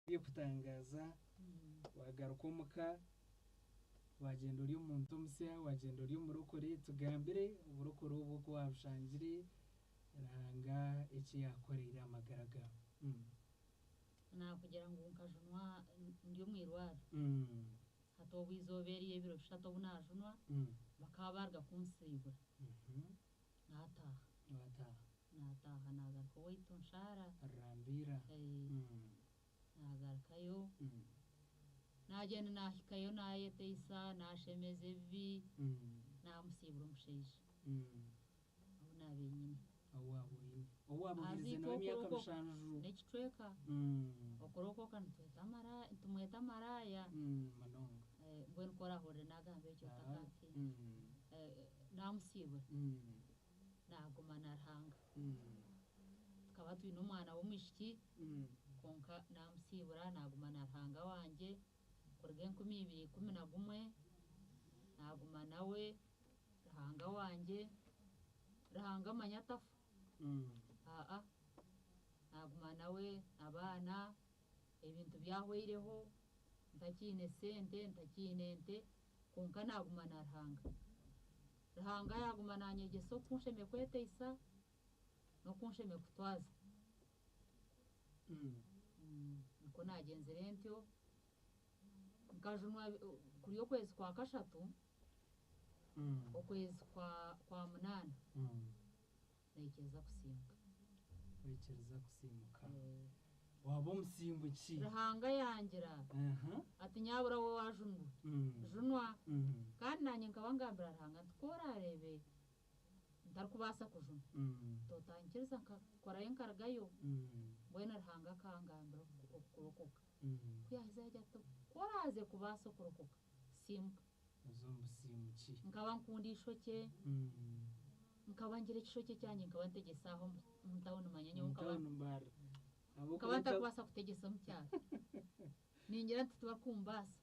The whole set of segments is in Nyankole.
Kutangaaza wagaruka omuka wagyenda ori omuntu omusya, wagyenda ori omurokore, tugambire oburokore obu oku wabushangire, Ruhanga eki yakukoreire aha magara gaawe. Naakugira ngu nkajunwa ndi omu irwariro. Hati obu eizooba eryo ebiro bishatu obu naajunwa, bakaba baaruga kunsiibura. Naataaha. Waataaha. Naataaha naagaruka owaitu nshaara. Rurambiira. Naagarukayo. Naagyenda naahikayo naayeteisa, naashemeza ebibi, naamusiibura omushaija ou naabaire nyine. Ou waaba oine. Ou waaba Haza oherize itwe nawe emyaka okurokoka mushanju. N'ekicweka. Okurokoka nitweta maraaya nitumweta maraaya. Munonga. Mbwenu ku oraahurire naagamba ekyo otakantiina. Naamusiibura. Naaguma na Ruhanga. Tukaba twine omwana w'omwishiki kwonka naamusiibura naaguma na Ruhanga wangye kuruga 2011 naaguma nawe Ruhanga wangye. Ruhanga manya tafa. Aa naaguma nawe abaana ebintu byahweireho ntakiine sente ntakiine nte kwonka naaguma na Ruhanga. Ruhanga yaaguma naanyegyesa oku nshemereire kweteisa n'oku nshemereire kutwaza. Nikwo naagyenzire ntyo, nkajunwa kuri okwezi kwa kashatu, okwezi kwa munaana naikiriza kusiimuka. Waikiriza kusiimuka. Waaba omusimbuki. Ruhanga yangira ati nyabura we waajunwa, junwa. Kandi naanye nkaba ngambira Ruhanga nti ku oraareebe ntarikubaasa kujunwa, totanyikiriza nkakorayo nkarugayo. Mbwenu Ruhanga akangambira okurokoka. Ku yaahize yaagira ati ku oraaze kubaasa okurokoka, simuka. Oze omu busiimuki. Nkaba nkunda eishokye, nkaba ngira ekishokye kyangye nkaba ntegyesa aho omu tawuni manya nyowe Omu nkaba tawuni mbarara. nkaba ntarikubaasa kutegyesa omu kyaro. Ningira nti tibakumbaasa,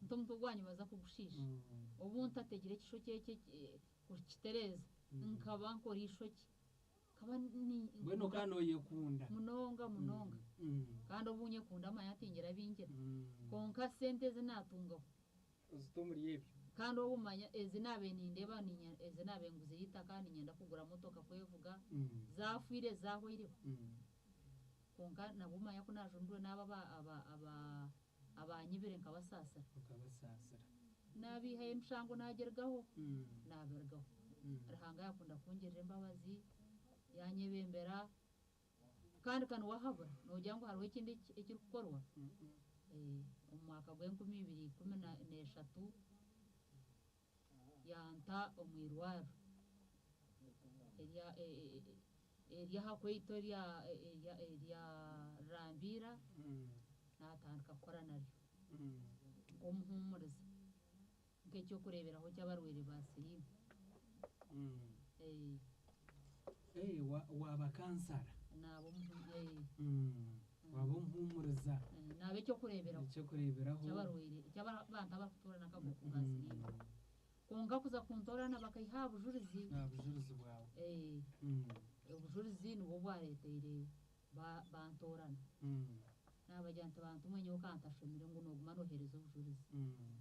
nti omutwe gwangye nibaza kugushiisha. Obu ntategire ekishokye eki kukitereeza, nkaba nkora eishokye. Nkaba ni Mbwenu okaba nooyekunda. Munonga munonga. Kandi obu nyekunda manya tingira bi ngira. Kwonka sente ezi naatungaho. Ozita omuri ebyo. Kandi obu manya ezi naabaire nindeeba ezi naabaire nguzire eitaka niinyenda kugura motoka kwevuga, zaafiire zaahweireho. Kwonka nabwo manya ku naajundurwe n'abo abaanyibire nkabasaasira. Okabasaasira. Naabiihayo emishango naagirugaho, naabirugaho. Ruhanga yaakunda kungirira embabazi, yaanyebembera, kandi ka niwe ahabura, noogira ngu hariho ekindi ekirikukorwa? Omu mwaka gw'enkumi ibiri ikumi n'eshatu yanta omu irwariro erya ery'aha kweitu erya erya Rurambiira naatandika kukora naryo nk'omuhuumuriza nk'eky'okureeberaho ky'abarwaire ba siriimu. Waaba kansara. Naaba omuhu Waaba omuhuumuriza. Naaba eky'okureeberaho Eky'okureeberaho. ky'abarwaire ky'abantu abarikutuura n'akakooko ka siriimu. Kwonka kuza kuntoorana bakaiha aha bujurizi. Aha bujurizi bwawe. Obujurizi nibwo bwareeteire bantoorana. Naabagira nti bantumwe nyowe ka ntashomire ngu nooguma nooheereza obujurizi.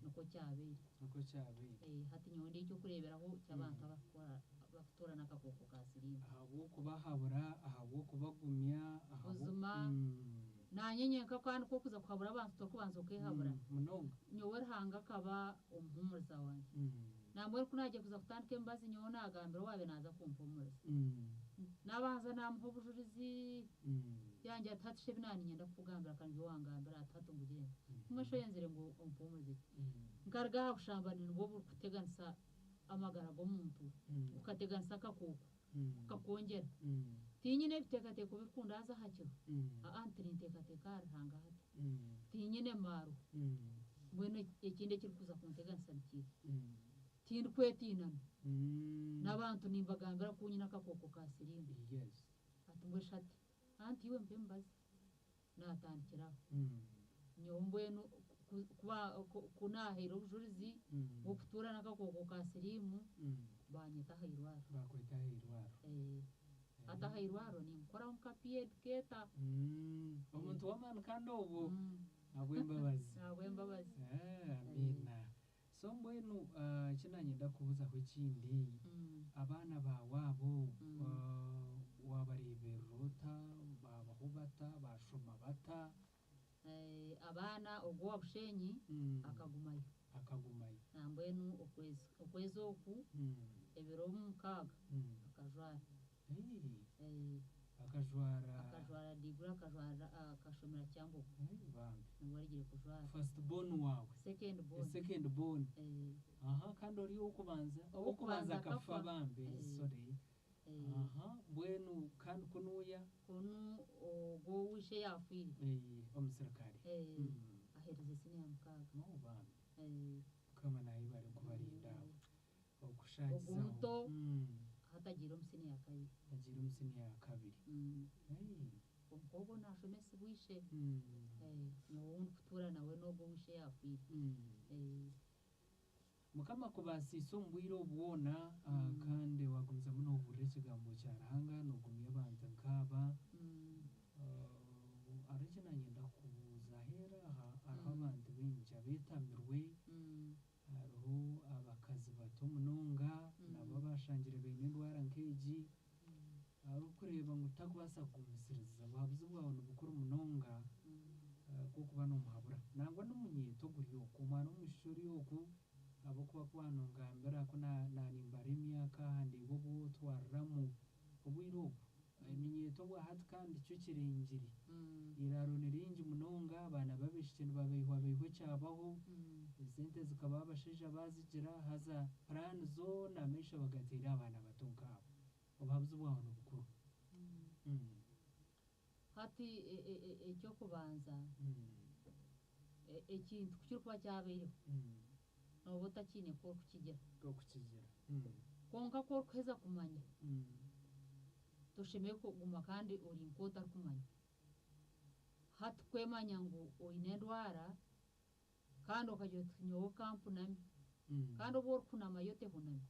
Nikwo kyabaire. Nikwo kyabaire. Hati nyowe ndi eky'okureeberaho ky'abantu abarikukora abarikutuura n'akakooko ka siriimu. Ahabw'okubahabura, ahabw'okubagumya, ahabwo Buzima naanye nyenka kandi ku orikuza kuhabura abantu torikubanza okeehabura. Munonga. Nyowe Ruhanga akaba omuhuumuriza wangye. Nambwenu ku naagiye kuza kutandika emibazi nyowe naagambira owaabaire naaza kumpuumuriza. Naabanza naamuha obujurizi, yangira ati hati shi ebi naaba niinyenda kukugambira ka nibyo wangambira ati hati ngugire nta? Mbwenu shi oyenzire ngu ompuumurize ki? Nkaruga aha bushambani nibwo burikuteganisa amagara g'omuntu, bukateganisa akakooko, bukakwongyera. Tinyine ebiteekateeko birikundaaza aha kiro, aa nti ninteekateeka ahari Ruhanga hati. Tinyine maarwa, mbwenu ekindi ekirikuza kunteganisa nikiiha? Tindikwetiinana, n'abantu nimbagambira ku nyine akakooko ka siriimu. Ati mbwenu shi hati? Anti iwe mpa emibazi. Naatandikira aho. Nyowe mbwenu ku naahaire obujurizi bw'okutuura n'akakooko ka siriimu, baanyeta aha irwariro. Baakweta aha irwariro. Hati aha irwariro ninkoraho nka peer educator. Omuntu w'amaani kandi obwo Mm. ahabw'embabazi. Ahabw'embabazi. Ah, amiina. So mbwenu eki nanyenda kubuzaho ekindi, abaana baawe abo wabareeberera ota, baabaho bata, baashoma bata? Abaana ogwo owa Bushenyi akagumayo. Akagumayo. Nambwenu okwezi okwezi oku ebiro 6 akajwara. Hey, Eh, akajwara. Akajwara diguri, akajwara, akashomera Kyambogo. Hey, bambi. Nibwo arigire kujwara. First born waawe? Second born. Second born. Eh, Aha, kandi ori ow'okubanza? Ow'okubanza Ow'okubanza akafa akafa. bambi, Eh. sorry. Eh, Aha, mbwenu kandi kunuuya? Kunu ogwo wishe yafiire. Eh, omusirikare. Eh, aherize siniya 6. No bambi. Eh, Mukama nayebare kubarinda abo. Okushagizaho. Ogwo muto hatagiire omu siniya 2. Agiire omu siniya 2. Hey. Omukobwa naashomesibwa ishe. Eh, nyowe ou ndikutuura nawe n'ogwo wishe yafiire. Eh, Mukama kubaasiisa omu bwire obu bwona kandi wagumizamu noobuurira ekigambo kya Ruhanga noogumya abantu nk'aba. Hariho eki nanyenda kukubuuza heera aha hariho abantu baingi abeetamirwe, hariho abakazi bato munonga nabo abashangire baine endwara nk'egi, arikureeba ngu takubaasa kugumisiriza obuhabuzi bwawe nibukuru munonga kwokuba noomuhabura. Nangwa n'omunyeeto oguri okwo, omwana w'omwishiki ori okwo ahabw'okuba ku waanongambira ku naanimbara emyaka aha ndeeba obu otwariramu obwire obwo, eminyeeto obwa hati kandi kyo kirengire. Eiraro ni ringi munonga abaana b'abaishiki nibabeihwabeihwa ekyabaho, esente zikabaho abashaija baazigira haza puraani zoona amaisho bagateire aha baana bato nk'abo. Obuhabuzi bwawe ni bukuru. Hati ekyokubanza, ekintu kukirikuba kyabaireho nooba otakiine kwokukigira. Okukigira. Kwonka ku orikuheza kumanya, toshemereire kuguma kandi ori nk'otarikumanya. Hati kwemanya ngu oine endwara kandi okagira oti nyowe kampuname, kandi obu orikuhunama yo tehunami,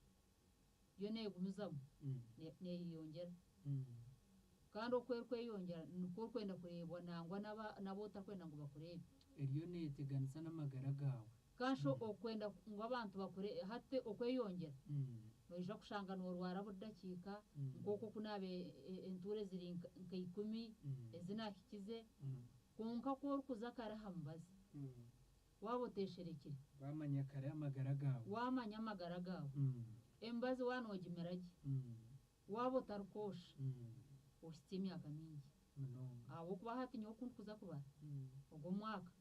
yo neegumizamu neeyeyongyera. Kandi oku erikweyongyera nikwo orikwenda kureebwa nangwa n'abu otarikwenda ngu bakureebe. Eriyo neeteganisa n'amagara gaawe. Kanshi okwenda ngu abantu bakure hati okweyongyera, noija kushanga noorwara buri dakiika, nk'oku okunaaba entuura eziri nka 10 ezi naahikize, kwonka ku orikuza kare aha mubazi, waaba oteesherekire, Waamanya kare amagara gaawe. Waamanya amagara gaawe, emibazi waanoogimira gye, waaba otarikwosha, ohitsye emyaka mingi. Munonga. Ahabw'okuba hati nyowe oku ndikuza kubara, ogwo omwaka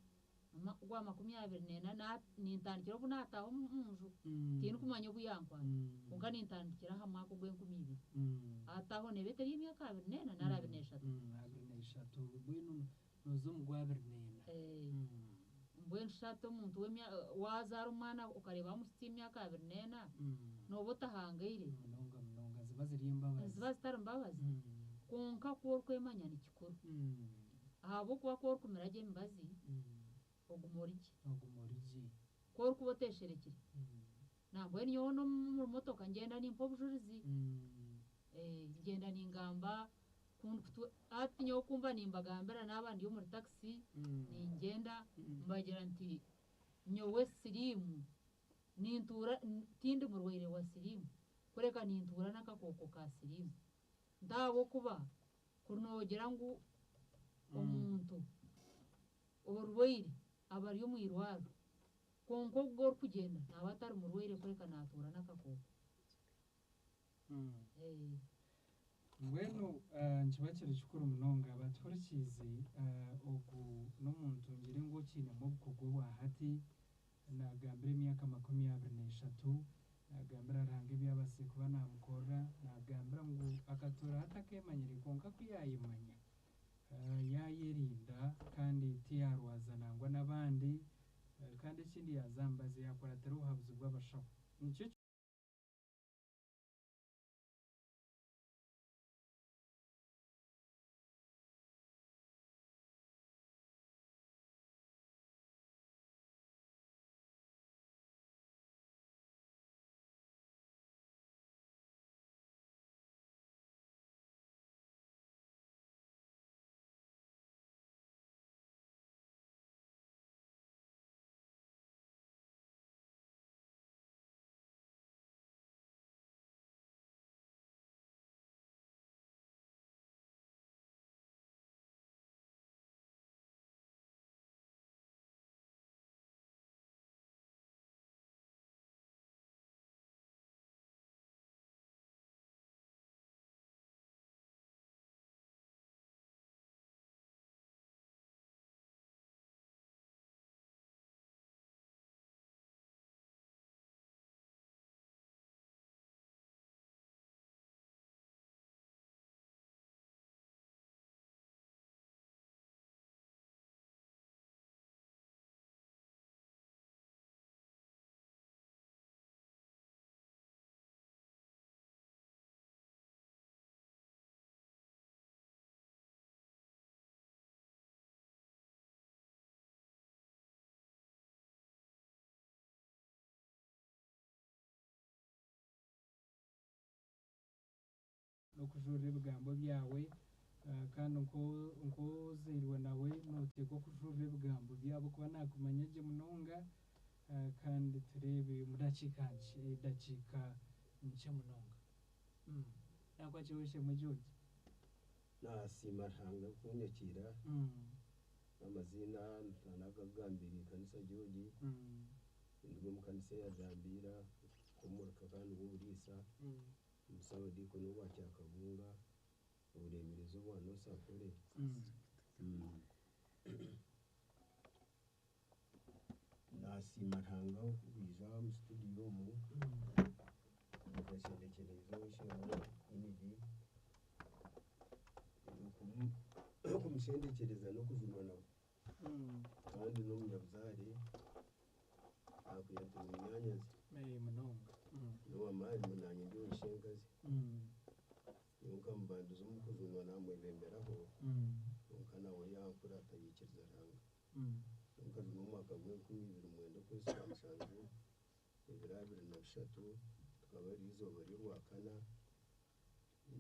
gwa 24 nintandikira obu naataaha omu nju, tindikumanya obu yankwata, kwonka nintandikira aha mwaka ogw'enkumi 2. Hati aho neeba etari emyaka 24 nari 23. 23, mbwenu nooza omu gwa 24. Eh, mbwenu shi hati omuntu waazaara omwana okareeba wamuhitsya emyaka 24, nooba otahangaire. Munonga munonga ziba ziri embabazi. Ziba zitari mbabazi. Kwonka ku orikwemanya ni kikuru. Ahabw'okuba ku orikumira gye emibazi, oguma ori gye. Oguma ori gye. Ku orikuba oteesherekire, nambwenu nyowe n'omu motoka ngyenda nimpa obujurizi. Eh, ngyenda ningamba hati nyowe kumba nimbagambira naaba ndi omuri takisi, ningyenda mbagira nti nyowe siriimu nintuura tindi murwaire wa siriimu kureka nintuura n'akakooko ka siriimu. Ntahabw'okuba kuri noogira ngu omuntu orwaire aba ari omu irwariro, kwonka ogwo orikugyenda naaba atari murwaire kureka naatuura n'akakooko. Eh, Mbwenu nikiba kiri kikuru munonga batuhurikiize, ogu n'omuntu ngire ngu okiinemu obukugu obwa hati naagambira emyaka 23, naagambira Ruhanga ebi yabaasize kuba naamukorera, naagambira ngu akatuura hati akeemanyire kwonka ku yaayemanya yaayerinda kandi tiyaarwaza nangwa n'abandi, kandi ekindi yaaza aha mubazi yaakuratira obuhabuzi bw'abashaho. Nikyo N'okujurira ebigambo byawe, kandi nk'ozairwe nawe nooteekwa okujurira ebigambo byabo kuba naakumanya gye munonga, kandi tureebe omu dakiika nkye, edakiika nkye munonga. Nakwakira ow'eishe-emwe George. Nasiima Ruhanga kunyakiira. Amaziina nagagambire ekanisa George. Ndi omu kanisa ya Jambiira kumurika kandi w'oburiisa. Omusabadiikoni owa Kyakabunga, obureeberezi obwa North Ankole. Nasiima Ruhanga okwija omu studio omu nkashendekyereza ow'eishe-emwe Enid okumushendekyereza n'okujunwa nawe kandi n'omunyabuzaare nakugira nti ni munyaanyazi. Munonga. N'owamaani naanye ndi ow'ishenkazi. Nyowe nkamubandiza omu kujunwa naamwebemberaho, kwonka nawe yankurata yaikiriza Ruhanga. Nkajunwa omwaka gw'enkumi ibiri mwenda okwezi kwa mushanju ebiro 23, tukaba riri izooba ry'orwakana.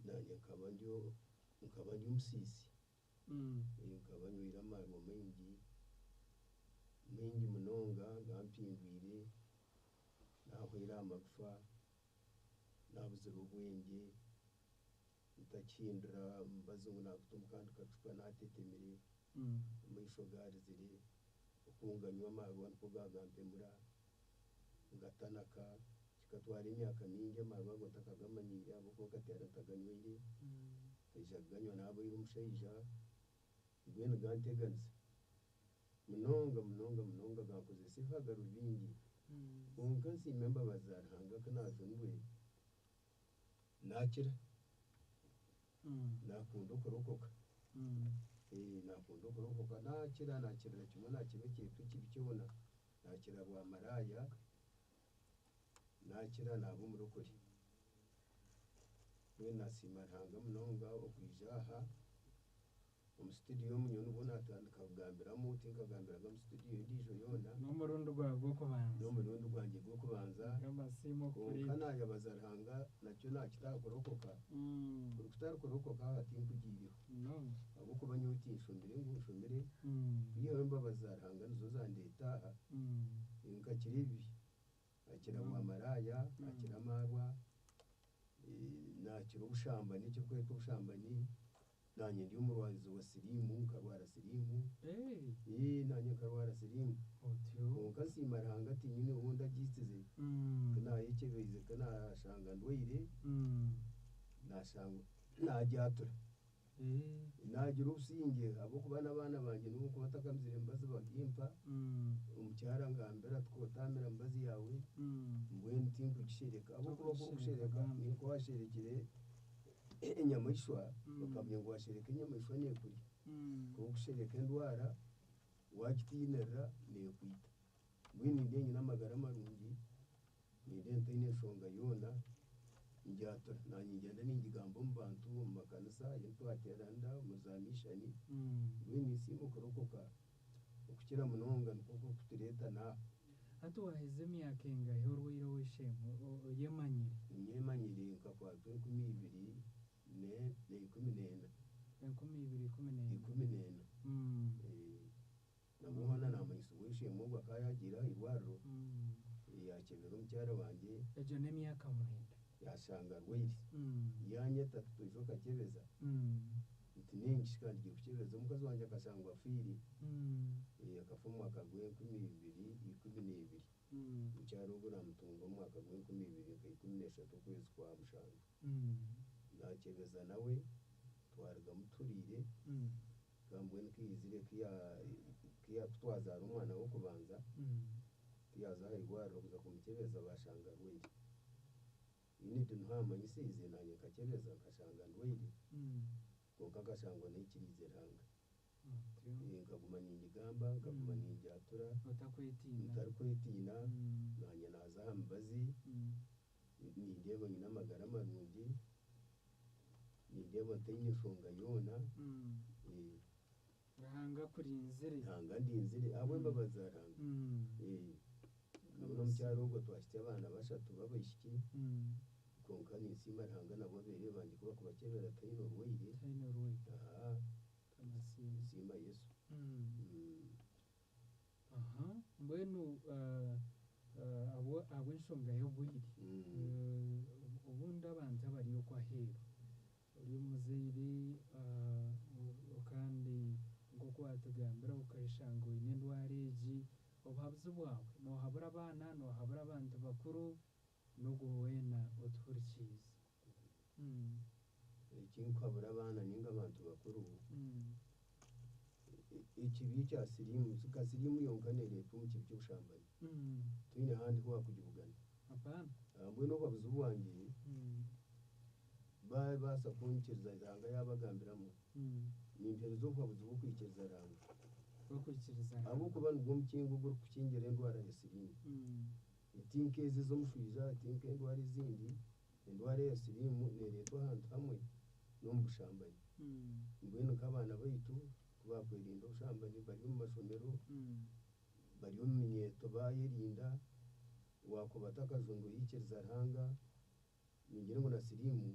Naanye nkaba ndi omusiisi. Nkaba nywire amarwa maingi maingi munonga gampindwire, naahweire aha magufa, naabuzire obwengye, ntakihindura omubazi ngu naaguta omu kandi kacupa naatetemire, amaisho gaarizire, oku nganywa amarwa nikwo gaagampemura, ngatanaka, kikatwara emyaka mingi amarwa ago ntakagamanyiire ahabw'okuba nkateera ntaganywire, nkaija kuganywa naabaire omushaija, mbwenu ganteganisa munonga munonga munonga gankozesa ebihagaro bingi. Kwonka nsiima embabazi za Ruhanga ku naajunirwe naakira, naakunda okurokoka. Naakunda okurokoka naakira, naakirira kimwe naakiba ekyetwa ekibi kyona, naakira bwamaraaya, naakira naaba omurokore. Mbwenu nasiima Ruhanga munonga okwija aha omu studio omu nyowe nibwo naatandika kugambiramu, tinkagambiraga omu studio endiijo yoona. N'omurundi gwawe gw'okubanza. N'omurundi gwangye gw'okubanza. Amasiima Kwonka okukureeta. Naayebaza Ruhanga nakyo naakitaha kurokoka. Buri kutari kurokoka aha tinkugiireho. Munonga. Ahabw'okuba nyowe tinshomire ngu nshomire, kwihaho embabazi za Ruhanga nizo zandeeta aha. Nkakira ebibi, nkakira bwamaraaya, nkakira amarwa, naakira obushambani, ekirikwetwa obushambani. Naanye ndi omurwazi wa siriimu, nkarwara siriimu. Naanye nkarwara siriimu. Otyo. Kwonka nsiima Ruhanga tinyine ou ndagiitsize. Ku naayekyebeize ku naashanga ndwaire, naashanga naagyatura. Naagira obusingye ahabw'okuba n'abaana bangye n'obu nkuba ntakamizire mibazi bagimpa, omukyara angambira ati kootaamira mibazi yaawe, mbwenu tinkugishereka ahabw'okuba ku orikushereka ninka waasherekire enyamaishwa, okamanya ngu waashereka enyamaishwa neekurya. Ku orikushereka endwara waagitiinirira neekwita. Mbwenu nindeeba nyine amagara marungi, nindeeba ntaine nshonga yoona, ngyatura. Naanye ngyenda ningigamba omu bantu, omu makanisa ahu twateeranira, omu za mishani, mbwenu ninsiima okurokoka okukira munonga nikwo kurikutureeta n'aha. Hati waaheza emyaka engahi orwaire ow'eishe-emwe oyemanyire? Nyemanyire nkakwatwa 2014. 2014. 14. Nabwo hoona naamanyisibwa ow'eishe-emwe ogwo akaba yaagiire aha irwariro, yaakyebera omukyara wangye. Egyo n'emyaka 9. Yaashanga arwaire. Yaanyeta ati twije okakyebeza. Nti nenki kandi ngiye kukyebeza omukazi wangye akashangwa afiire. Akafa omu mwaka gw'enkumi ibiri ikumi n'ebiri. Omukyara ogwo naamutunga omu mwaka gw'enkumi ibiri nka 13 okwezi kwa mushanju. Naakyebeza nawe twarugamu tuhuriire. Mbwenu ku yaizire ku twazaara omwana w'okubanza, ku yaaza aha irwariro kuza kumukyebeza baashanga arwaire. Enid niho amanyisiize naanye nkakyebeza nkashanga ndwaire, kwonka nkashangwa naikiriize Ruhanga. Nkaguma ningigamba, nkaguma ningyatura. Otakwetiina. Ntarikwetiina, naanye naaza aha mibazi, nindeeba nyine amagara marungi, nindeeba ntaine nshonga yoona. Ruhanga akurinzire. Ruhanga andinzire ahabw'embabazi za Ruhanga. N'omukyara ogwo twahitsya abaana bashatu b'abaishiki. Konka ninsiima Ruhanga nabo abeere bangye kuba kubakyebera taine orwaire. Taine orwaire. Aha. Kamasiima. Nsiima Yesu. Aha, mbwenu ahabw'enshonga y'obwire, obundi abantu abari okwo aheeru, ori omuzaire kandi nk'oku waatugambira okashanga oine endwara egi, obuhabuzi bwawe noohabura abaana, noohabura abantu bakuru, n'ogwo weena otuhurikiize. Ekinkuhabura abaana ninga abantu bakuru, ekibi kya siriimu, ka siriimu yonka neereetwa omu kibi ky'obushambani. Toine handi ahu waakugibugana. Apaana. Mbwenu obuhabuzi bwangye, baabaasa kunyikiriza Ruhanga yaabagambiramu, nimpereza obuhabuzi bw'okwikiriza Ruhanga. Bw'okwikiriza Ruhanga. Ahabw'okuba nigwo mukingo ogurikukingira endwara ya siriimu. Ti nk'ezi ez'omushwija, ti nk'endwara ezindi, endwara eya siriimu neereetwa ahantu hamwe n'omu bushambani. Mbwenu nk'abaana baitu ku baakwerinda obushambani bari omu mashomero, bari omu minyeeto baayerinda, waakuba atakajundu yaikiriza Ruhanga, ningira ngu na siriimu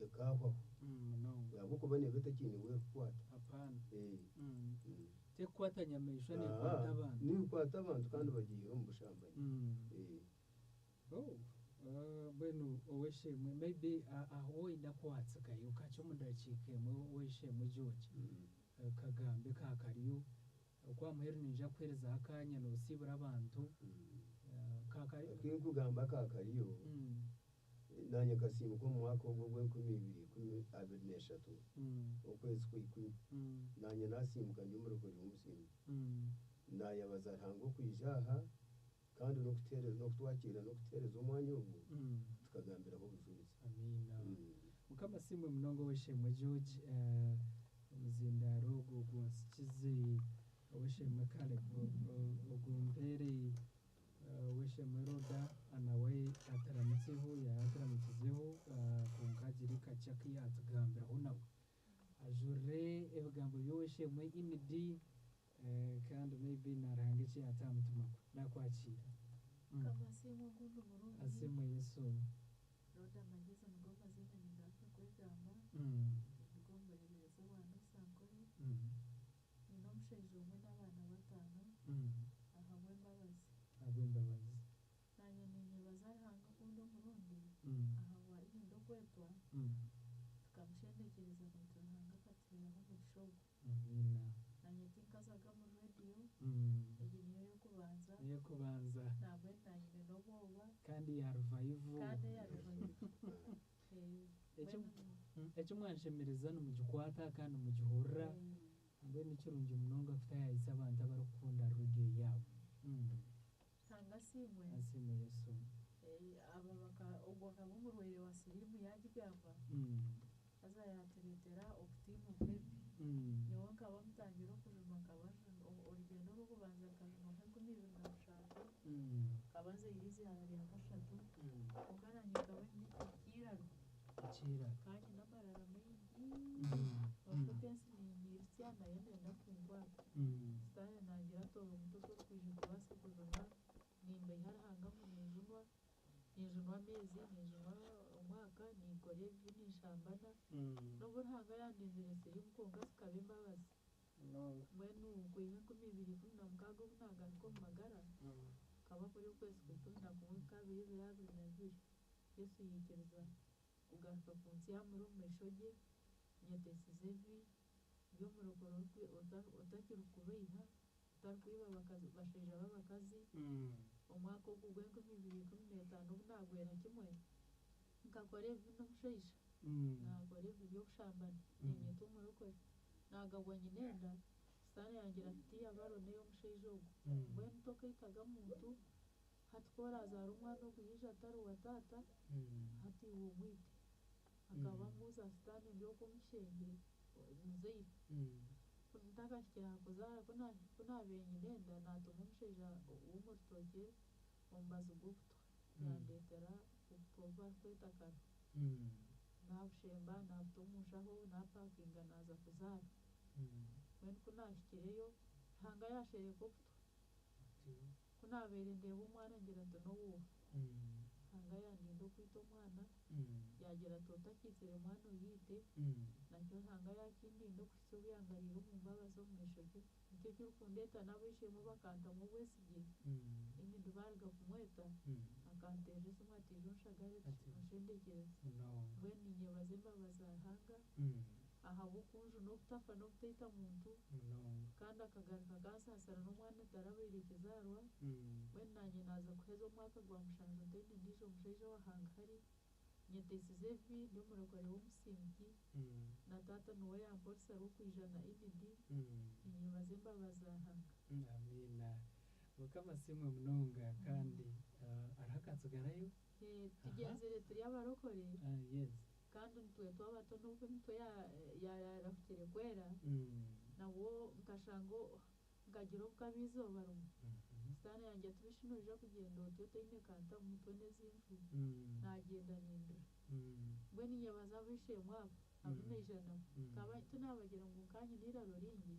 ekaahwaho. Munonga. Ahabw'okuba neeba etakiine ou erikukwata. Apaana. Tekukwata nyamaishwa, neekwata abantu. Neekwata abantu kandi bagiihire omu bushambani. Oh, mbwenu ow'eishe-emwe maybe aho woine akwatsikayo kakye omu dakiika emwe, ow'eishe-emwe George, kagambe ka kariyo okwa muheru niinyija kukuheerezaho akanya noosiibura abantu. Kakariyo. Akinkugamba aka kariyo, naanye nkasiimuka omu mwaka ogwo ogw'enkumi ibiri ikumi abiri n'eshatu, okwezi kwa ikumi. Naanye naasiimuka ndi omurokore w'omusiimuki. Naayebaza Ruhanga okwija aha kandi n'okutuheereza n'okutwakiira n'okutuheereza omwanya ogu tukagambiraho obujurizi. Amiina. Mukama asiimwe munonga ow'eishe-emwe George, omuzindaaro ogu gunsikize ow'eishe-emwe Caleb, ogumpeere ow'eishe-emwe Rhoda nawe ataramutseho, yaaturamukizeho, kwonka agire kakye aku yaatugambiraho nawe. Ajurire ebigambo by'ow'eishe-emwe Inidi, kandi maybe na Ruhanga eki yaata aha mutima gwe. Naakwakiira. Mukama asiimwe ogundi murundi. Asiimwe Yesu. Rhoda Magyezi nigo mazina ningaruka kwegamba. Nigo omureeberezi owa Nusa Nkore. Nyine omushaija omwe n'abaana bataano ahabw'embabazi. Ahabw'embabazi. Naanye ninyebaza Ruhanga ogundi omurundi ahabwa Ihindo okwetwa tukamushendekyereza naitwe Ruhanga akatuheeraho omugisha ogwo. Amiina. Naanye tinkazaga omu rediyo, egi niyo y'okubanza. Niyo y'okubanza. Nambwenu naanye nyine n'obwoba. Kandi ya revival. Kandi eya revival. Eki mwanshemereza nimugikwata kandi nimugihurira. Mbwenu ni kirungi munonga kutayaayisa abantu abarikukunda rediyo yaabo. Ruhanga asiimwe. Asiimwe Yesu. Aba baka ogwo akaba omurwaire wa siriimu yaagigamba, haza yaatureetera okutiina obwebi. Nyowe nkaba mutangira okujunwa nkaba orugyendo orw'okubanza nkajunwa nk'enkumi ibiri na mushanju, nkaba nzaire eizaara rya kashatu, kwonka naanye nkaba nyine ekiiraro. Ekiiraro. Nkaba nyine amarara maingi, nooshusha oti ensi nenyirutsya nayo neeyenda kunkwata. Sitaane nangira ati ori muto torikwija kubaasa kujunwa, nimbeiha Ruhanga ngu ninjunwa, ninjunwa ameezi, ninjunwa omwaka, ninkora ebibi ninshambana, nobu Ruhanga yandinzire siriimu kwonka zikaba embabazi. Mbwenu kwiha 2016 obu naagaruka omu magara, kukaba kuri okwezi kwa 11 2022, Yesu yaikiriza kugaruka kunsyamura omu maisho gye, nyeteisize ebibi by'omurokore otakirikubeiha, otarikwiba bashaija b'abakazi. Omwaka ogu gw'enkumi ibiri ikumi n'etaano obu naagwera kimwe, nkakora ebibi n'omushaija, naakora ebibi by'obushambani, niinyetwa omurokore. Naagabwa nyine enda, sitaane yangira ati tiyabaro n'ey'omushaija ogu. Mbwenu tokaitaga muntu, hati ku orazaara omwana ogu yaija atari wa taata, hati iwe omwite. Akaba ambuuza sitaane ndi okwo omu kishengye nzaire. Ntakahikire aha kuzaara ku naabaire nyine enda naatuma omushaija w'omu rutookye omubazi gw'obutwa. Yandeetera obutwa obu barikweta karo. Naabushemba naabuta omu nshaho naapakinga naaza kuzaara. Mbwenu ku naahikireyo, Ruhanga yaashereka obutwa. Ku naabaire ndeeba omwana ngira nti n'owooha. Ruhanga yandinda okwita omwana, yaagira ati otakiitsire mwana oyiite, nakyo Ruhanga yaakindinda okuhitsya obu yangariire omu mbabazi omu maisho ge. Nikyo kirikundeeta n'ab'eishe-emwe bakantamu obwesigye, Ingrid baaruga kumweta, akanteerera esimu ati ija onshagare onshendekyereze. Mbwenu ninyebaza embabazi za Ruhanga ahabw'okunjuna obutafa n'obutaita muntu kandi akagaruka akansaasira n'omwana otarabaire kizaarwa. Mbwenu naanye naaza kuheza omwaka gwa mushanju ntaine ndiijo mushaija owahangahari, nyeteisize ebibi, ndi omurokore w'omusingi, na taata niwe yampa orusa rw'okwija na Ingrid, ninyebaza embabazi za Ruhanga. Amiina. Mukama asiimwe munonga kandi hariho akatsigarayo. Tugyenzire turi abarokore Yes. kandi nitwetwa abato n'obu emitwe yarahukire kwera, nabwo nkashanga nkagira obukabi eizooba rimwe. Sitaane yangira ati bishi noija kugyenda otyo otaine kantu omu mutwe n'ezinju, naagyenda nindira. Mbwenu ninyebaza ab'eishe-emwe abo abu naija nabo. Nkaba tinabagira ngu nkanye n'eiraro ringi,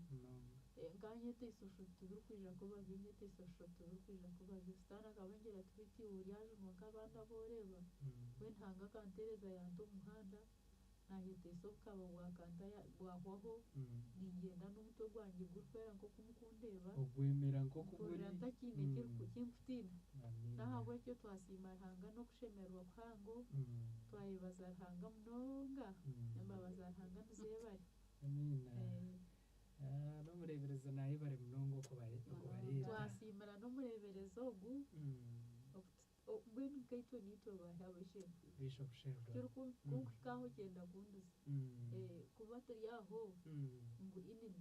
nkanye eteiso tibirikwija kuba byo, nyeteiso tibirikwija kuba byo. Sitaane akaba angira ati beitu iwe oryajunwa nk'abandi abu oreeba. Mbwenu Ruhanga akanteereza yanta omu muhanda, naayeteisa obukaba bwakanta bwahwaho, ningyenda n'omutwe gwangye gurikwera nk'oku mukundeeba. Ogwemera nk'oku guri. Mpurira ntakiine kinkutiina. N'ahabw'ekyo twasiima Ruhanga n'okushemererwa kuhango, twayebaza Ruhanga munonga, embabazi za Ruhanga nizeebare. Amiina. N'omureeberezi naayebare munonga okubareeta. Twasiimira n'omureeberezi ogu, mbwenu nkaitwe niitwe baahi ab'eishe-emwe. Bishop Sheldon. Kirikunkuhika aho kyenda kunduza. Kuba turi aho ngu Ingrid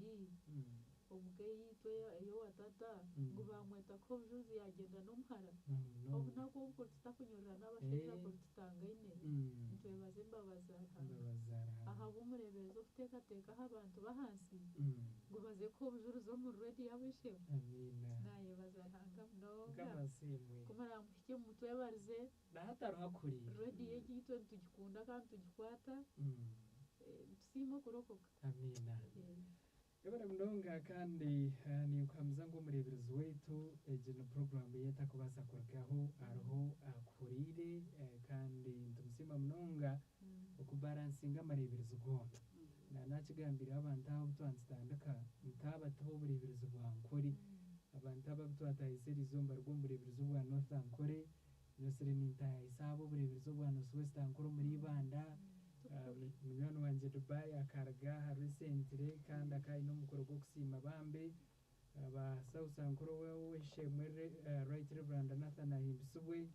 omuka eyaitu ey'owa tata ngu baamweta kuha obujurizi yagyenda n'omuhara. Obunaku obu kuri tutakunyurira n'abashaija kuri tutangaine, nitwebaza embabazi za Ruhanga. Embabazi za Ruhanga. Ahabw'omureeberezi okuteekateeka aha abantu b'ahansi ngu baze kuha obujurizi omu rediyo ab'eishe-emwe. Amiina. Naayebaza Ruhanga munonga. Mukama asiimwe. Ku muramuhikye mumutwebarize. Nahatariho akuriire. Rediyo egi itwe nitugikunda kandi tugikwata. Nitusiima okurokoka. Amiina. Ebare munonga kandi ninkuhamiza ngu omureeberezi waitu egi ni puroguraamu ye etakubaasa kurugaho, hariho akuhuriire kandi nitumusiima munonga okubaransinga amareeberezi goona. Naakigambire abantu abo obu twantutandika ntaabataho obureeberezi bwa Nkore. Abantu aba abu twatahisa eriizooba nibaruga omu bureeberezi obwa North Ankole, nyosire nintahisa abo obureeberezi obwa North West Ankole omuri Ibanda. Munywani wangye Dubai akaruga aha recently kandi akaba aine omukoro gw'okusiima bambe aba South Ankole ow'eishe-emwe Right Reverend Nathan Ahimbisibwe,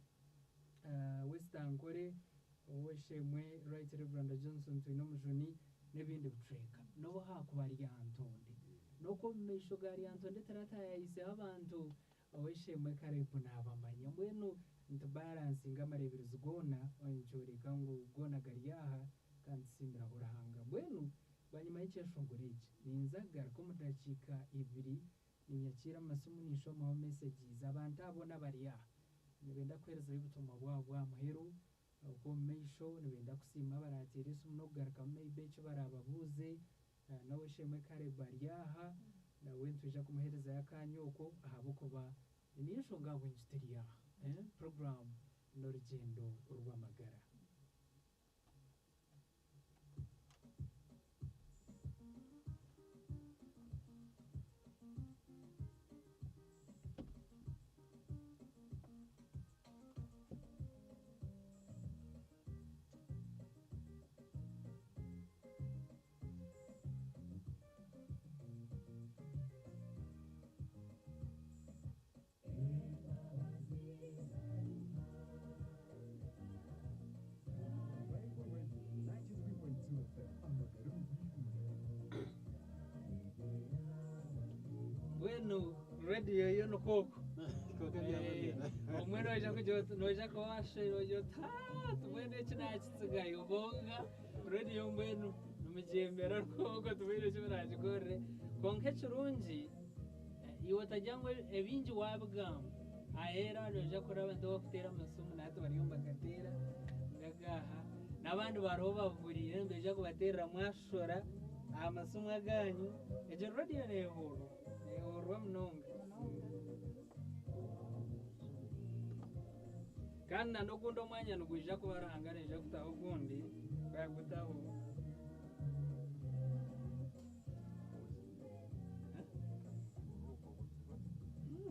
West Ankole ow'eishe-emwe Right Reverend Johnson Twinomujuni n'ebindi bicweka. N'obu haakuba Lyantonde, n'oku omu maisho ga Lyantonde taratayayiseho abantu ow'eishe-emwe Caleb naabamanya. Mbwenu nitubaransinga amareeberezi goona nikyoreka ngu goona gari aha kandi tusiimiraho Ruhanga. Mbwenu bwanyima y'ekyeshongoro eki ninza kugaruka omu dakiika ibiri ninyakiira amasimu ninshomaho messages. Abantu abo n'abari aha nibenda kuheerezayo obutumwa bwabo bwa muheru okw'omu maisho, nibenda kusiima abarateera esimu n'okugarukamu maybe eki barababuuze. N'ow'eishe-emwe Caleb ari aha nawe nitwija kumuheerezayo akanya okwo ahabw'okuba niyo enshonga ahabw'enki turi aha. Puroguraamu n'orugyendo rw'amagara. Bible Radio 93.2 FM. Amagara mu Mbwenu rediyo yo nikwo omwe noija kugira oti noija kuba washushaire ogira oti haa mbwenu eki naakitsigayo kwonka rediyo mbwenu nimugyemera rwonka tubwine eki muragikorere. Kwonka ekirungi iwe otagira ngu ebingi waabigamba aheera noija kuraba abantu abakuteera amasimu nahati bariyo nibagateera ngagaha n'abandi bariho baburiire nibaija kubateerera mwashora aha masimu aganyu. Egyo rediyo neehuurwa, neehuurwa munonga. Kandi na n'ogundi omwanya nigwija kuba Ruhanga naija kutaho ogundi gwagutaho.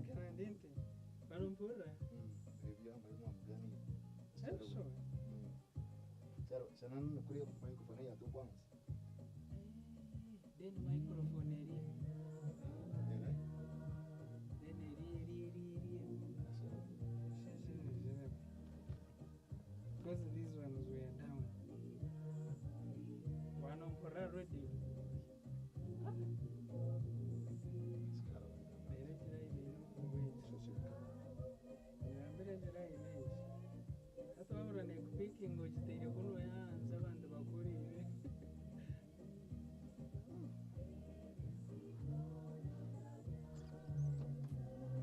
Kandi nti barumpurira. Ebisho. Sanana kuri microphone ya tukwanza. Then microphone eri. Ere. Then eri. Because these ones were down. Wanompurira radio. Reero ekirayi Ngambire ekirayi n'eki. Hati wabura nekupikinga ogiteire kunu hansi abantu bakuriire.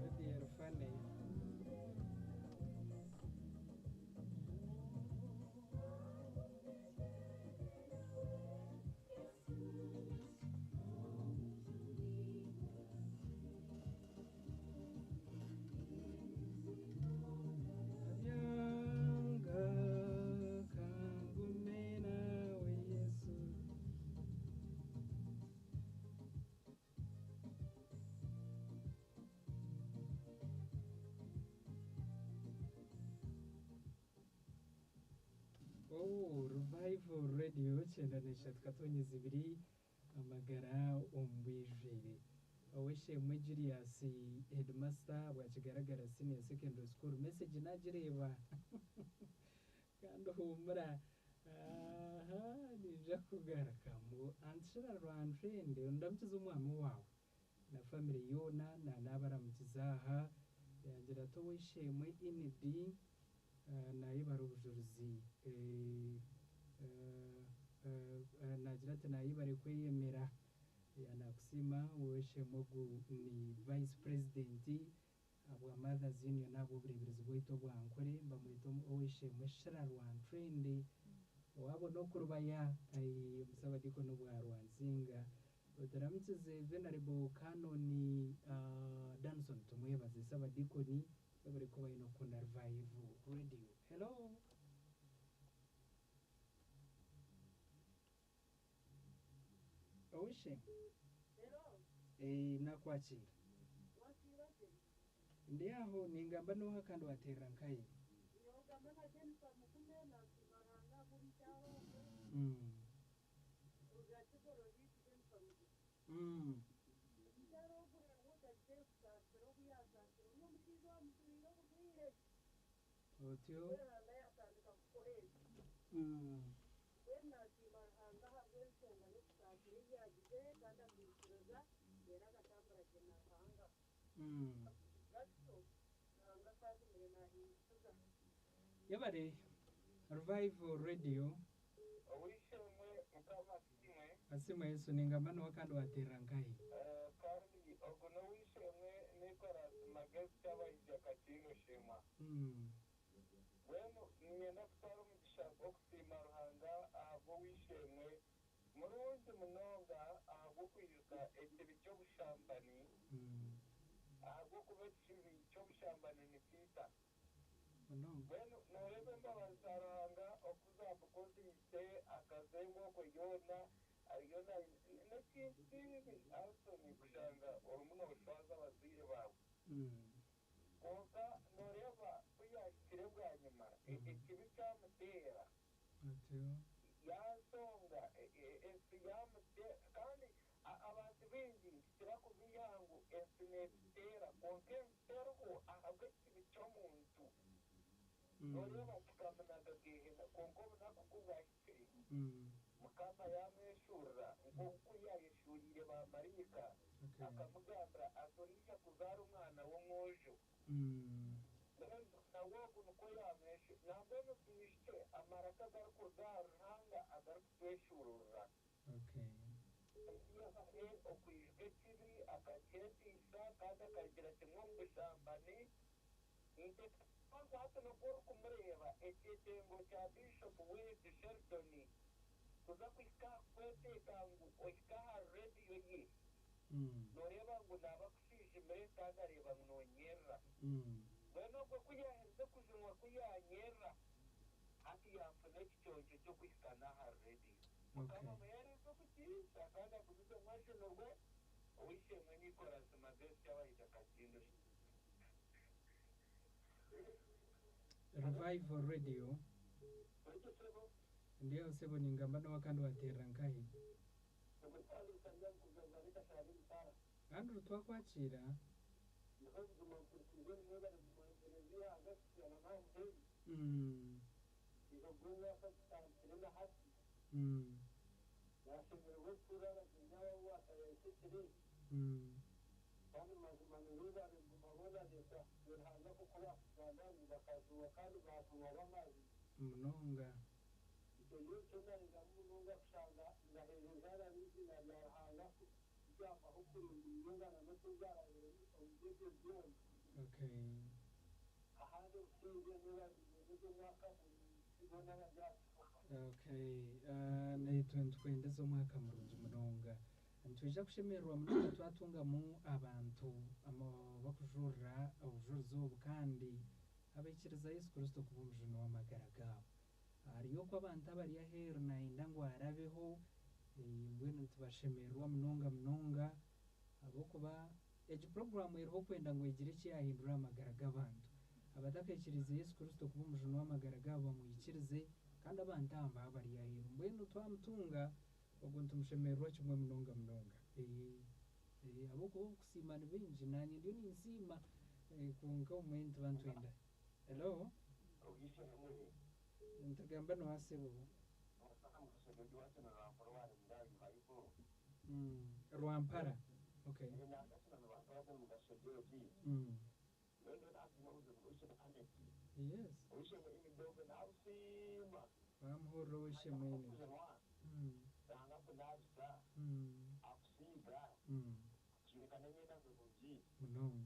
Radio eri funny. Byanga kangume nawe Yesu. Oh, Revival Radio 93.2 amagara omu bwijwire. Oweshemwe Julius headmaster bwa Kigaragara Senior Secondary School message nagireeba kandi ohumura aha ninja kugarukamu antishira rwanshende ndamukiza omwami waawe na family yoona na n'abaramukiza aha yangira ati oweshemwe inidi nayebara obujurizi nagira ati nayebare kweyemera nakusiima oweshemwe ogu ni vice president abwa mothers union ahabw'obureeberezi bwaitu obwankore bamweta oweshemwe Shira Rwantrende owabona okurubaya omusabadiko n'obwa Rwansinga oturamukize venerable canon Danson tumwebaze sabadikoni babari kuba baine okukunda Revival Radio. Hello. Oweshemwe nakwakira ndi aho ningamba noha kandi waterera nkaye. Otyo. Yabare Revival Radio Owishemwe mukama kimwe asima Yesu ningamba noha kandi waterera nkaye. Kandi ogu n'owishemwe Nicholas Magezi Kyabaija Kakingushima. Mbwenu niinyenda kutwara omugisha gw'okusiima Ruhanga ahabw'owishemwe murungi munonga ahabw'okwijuka ekibi ky'obushambani ahabw'okuba ekibi ky'obushambani nikiita. Munonga. Mbwenu nooreeba embabazi za Ruhanga oku zamukoziise akazengo okwe yoona ariyo n'ekintu kibi Alison kushanga orimu nooshwaza abazaire baawe. Kwonka nooreeba ku yaahikire bwanyima ekibi kyamuteera Otyo. yansonga ensi yamuteera kandi abantu baingi nikikira kubiiha ngu ensi neetuteera kwonka ensi teriho ahabw'ekibi ky'omuntu. Nooreeba kikamunaga geehena kwonka obunaku ku bwahikire Mukama yaamweshurira nk'oku yaayeshuriire baamarayika akamugambira ati oriija kuzaara omwana w'omwojo. Mbwenu nawe ogu nikwo yamweshu nambwenu twijukye amaraka agarikuruga aha Ruhanga agarikutweshururira. Yabahe okwijuka ekibi akakyetiisa kandi akagira kimwe omu bushambani. Nteekateeka hati nikwo orikumureeba ekyetengo kya Bishop Wade Sheldon kuza kuhika aha kweteeka ngu ohike aha rediyo ye nooreeba ngu naaba akushwijumire kandi areeba ngu noonyerera. Mbwenu ogwo ku yaaherize kujunwa ku yaanyerera, hati yanfuna ekiconco ky'okuhika n'aha rediyo. Mukama amuheereze okukiisa kandi agumizemu ajunurwe. Ow'eishe-emwe Nicholas Magezi Kyabaija Kakindu. Revival Radio. Origye sebo? Ndi aho sebo ningamba noha kandi wateerera nkahi? Andrew twakwakiira. Munonga. Okay. Okay, naitwe nitukwendeza omwaka murungi munonga. Nitwija kushemererwa munonga twatungamu abantu bakujurira obujurizi obu kandi abaikiriza Yesu Kristo kuba omujuni w'amagara gaabo. Hariyo oku abantu abari aheeru nayenda ngu arabeho, mbwenu nitubashemererwa munonga munonga ahabw'okuba egi puroguraamu eriho kwenda ngu egire eki yaahindura aha magara g'abantu. Abatakaikiriize Yesu Kristo kuba omujuni w'amagara gaabo bamwikirize kandi abantu aba baba bari aheeru. Mbwenu twamutunga ogwo nitumushemererwa kimwe munonga munonga. Ahabw'okuba okusiima ni baingi naanye ndiyo ninsiima kwonka obumwe nituba nitwenda. Hello? Nitugamba nooha sebo? Rwampara. Okay. Yes. Bamuhurira ow'eishe-emwe. Munonga.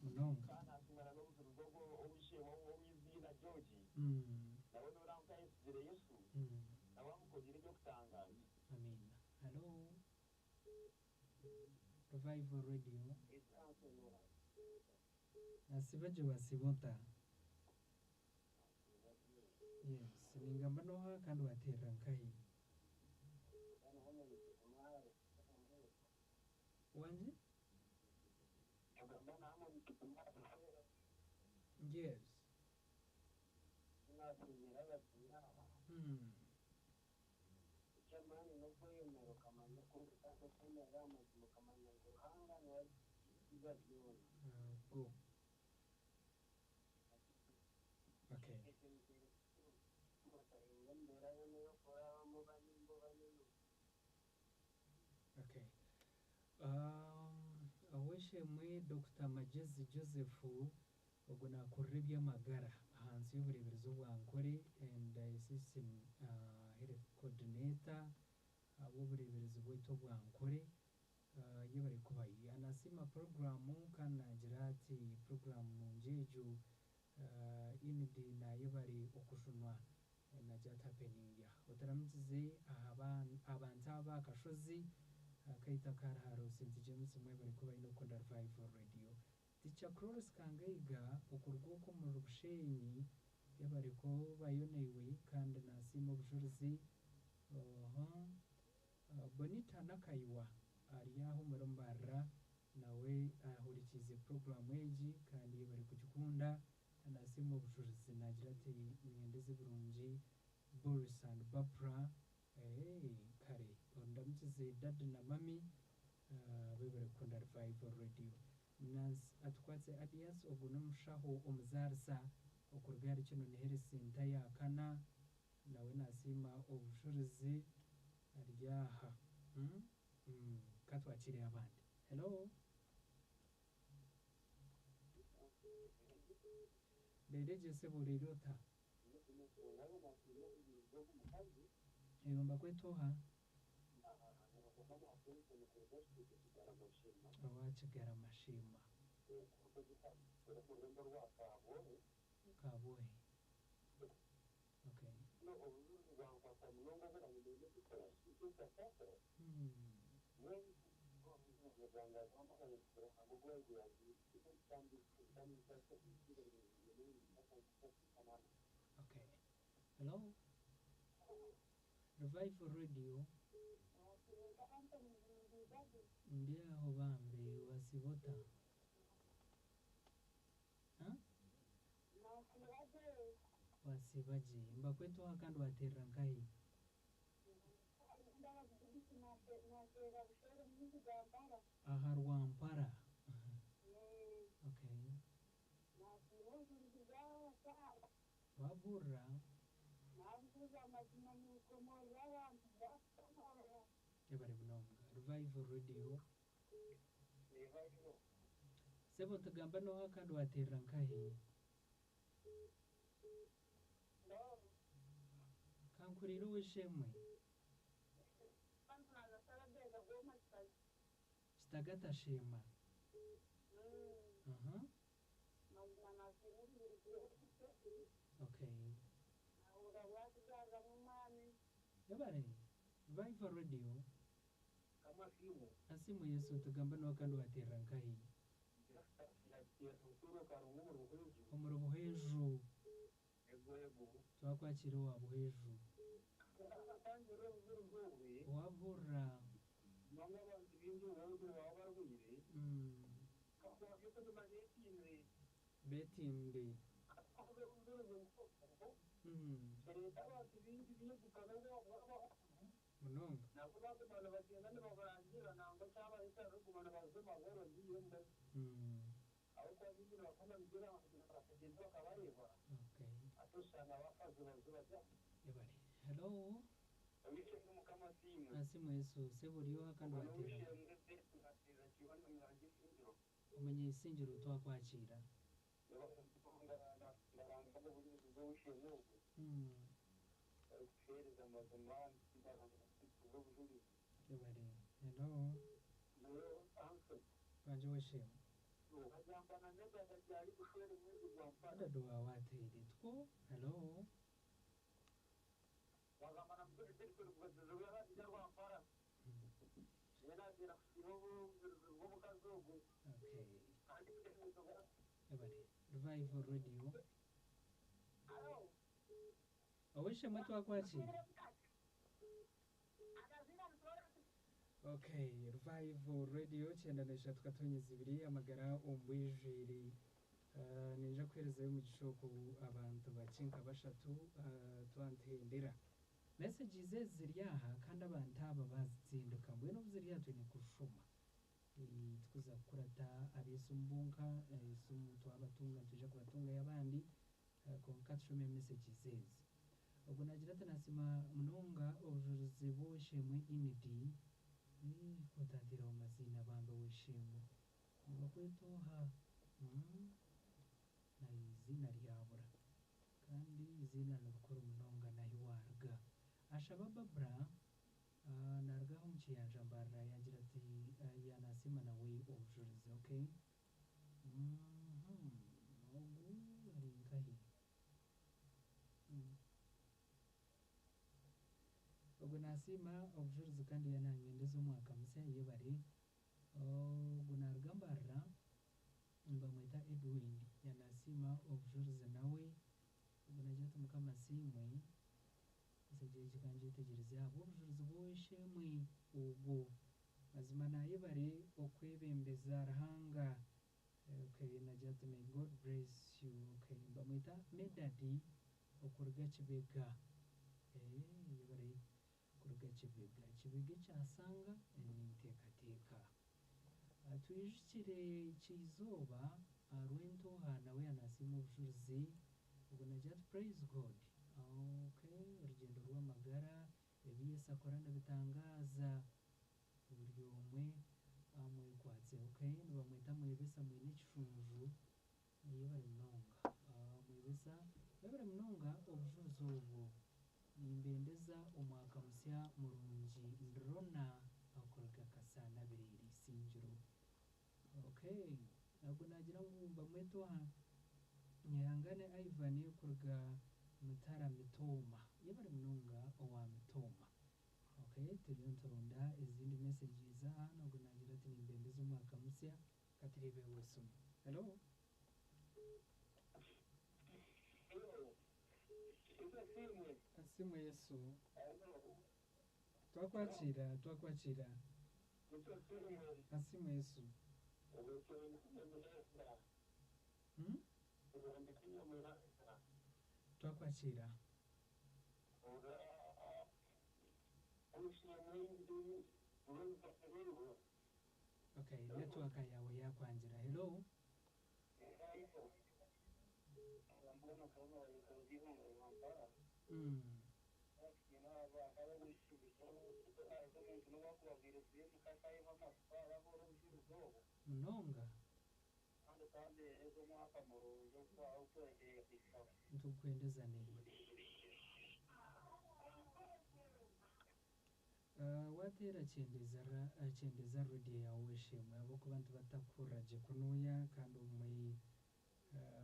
Munonga. Amiina. Hello? Revival Radio. Nasiba gye wasiba ota? Yes, ningamba noha kandi wateerera nkahi? Wangi? Yes. Go. Okay. Okay. Ow'eishe-emwe Dr. Magyezi Joseph ogwo naakurira eby'amagara ahansi y'obureeberezi obwa Nkore and Diocesan Health Coordinator ahabw'obureeberezi bwaitu obwa Nkore yebare kuba nasiima puroguraamu kandi naagira ati puroguraamu nungi egyo inidi nayebare okujunwa nagira ati happy new year. Otaramukize abantu aba akashozi akaita karaharo St James mwebare kuba aine okukunda Revival Radio. Teacher Cloris Kangaiga okuruga okwo omuri Bushenyi yebare kubayo naiwe kandi nasiima obujurizi. Bonita Nakaiwa ari aho omuri Mbarara nawe ahurikiize puroguraamu egi kandi yebare kugikunda nasiima obujurizi naagira ati ninyendeza ebirungi Boris and Barbara. Kare ondamukize dadi na mami bebare kukunda Revival Radio. Nancy Atukwatse Adias ogwo n'omushaho omuzaarisa okuruga ahari kino ni Health Center ya Kana nawe nasiima obujurizi ari aha. Katwakire abandi. Hello? Reero egyo sebo reero ota? Ewe mbakweta oha? Owa Kigarama Shiima. Kabwohe. Okay. Okay. Hello? Revival Radio. Ndi aho bambe wasibota. Ha? Wasibaje. Mbakwetwaha kandi waterera nkahi? Aha Rwampara. Okay. Wabura ebari bunonga. Revival Radio. Sebo ntugamba noha kandi waterera nkahi? Kankurira oweshemwe. Kitagata shema. Aha. Okay. Ebare. Revival Radio. Kamasimu Asimu Yesu tugamba noha kandi waterera nkahi? yasukuru karungu mu ruhweju Omuri Buhweju. ego ego Twakwakira owa Buhweju. atangire obuzuru bwobwe Wabura. nanga abantu bingi ubundi baba barwire kakwabye ko tumazetinze Betinde. akoze ubuzuru bwobwo leta abantu bingi biyegukana bwabo Munonga. nabo bagumana bagenda nibabarangira nangwa cyabareta rugumana bazima boro ngiyo mbe abo kwa bingi bakunda bigira bakagenda bakabareba Okay. atushanga abafazi bazuba bya Ebare. Hello. Owishemwe Mukama asiimwe. Asimu Yesu seburyoha kandi waterera. Owishemwe Betty atera kibona mwangi singiro. Omenye isingiro twakwakira. Ndaranga n'obujulizi bw'owishemwe obwo. Kuheereza amazima ndaranga bw'obujulizi. Ebare. Hello. Nayo Anson Banje weshemwe. bagambana n'eddagala ryali kushwera omwezi gwa mpara. Adado wawateire two. Hello. Bagambana mukuru bw'abajya rwa mpara. Yaragira kusiba obujulizi bw'omukazi ogwo. Okay. Kandi Ebare. Revival Radio. Oweshemwe twakwakira. Okay, Revival Radio 93.2 amagara ombwijwiri. Ninja kuherezayo omugisha oku abantu bakinka bashatu twantendera. Messages ezi ziri aha kandi abantu aba bazitsinduka mbwenu obu ziri aha twine kushoma. Tukuza kukurata abesumbunka esumu twabatunga nitwija kubatungayo abandi konka tushome messages ezi. Ogu nagira ati nasima munonga obujurizi bw'oweshemwe Inidi kutantira omu maziina bambe weshemwe nibakwetooha na izina ryabura kandi izina nirikuru munonga nahi waruga ashaba Babura narugaho omu kiyanja mbarara yagira ati yanasima nawe obujurizi okay ogu ari nkahi Ogu nasiima obujurizi kandi yananyendeza omwaka musya yebare. Ogu naruga Mbarara nibamweta Edwin yanasiima obujurizi nawe. Ogu nagira ati Mukama asiimwe nsegye kangyetegyereze ahabw'obujurizi bw'ow'eishe-emwe ogwo. Mazima nayebare okwebembeza Ruhanga. Okay, nagira ati may God bless you. Okay, nibamweta Medadi okuruga Kibega. Yebare kuruga Kibega. Kibega ekyasanga ninteekateeka. Twijukire Kyizooba Rwentoha nawe yanasiima obujurizi. Ogu nagira ati praise God. Okay, orugyendo rw'amagara ebi Yesu akora nibitangaaza buri omwe amwekwatse. Okay, nibamweta Mwebesa mwine ekishunju yebare munonga. Mwebesa yebare munonga obujurizi obwo. Nimbendeza omwaka musya murungi ndirona okuruga Kasaana Biriri Isingiro. Okay, ogu nagira ngu mbamwete oha Nyehangane Ivan kuruga Mutara Mitooma. Yebare munonga owa Mitooma. Okay, turiyo nituronda ezindi messages aha nogwo naagira ati nimbendeza omwaka musya katurebe wesoma. Hello. Asiimwe Yesu. Twakwakira, twakwakira. Asiimwe Yesu. Hmm? Twakwakira. Okay, network yawe yakwangira. Hello. Mm. Munonga. Nitukwendeza niiwe. Wateera kyendeza radio yawe weshemwe ahabw'okuba nitubatakuhurira gye kunuya kandi obumwe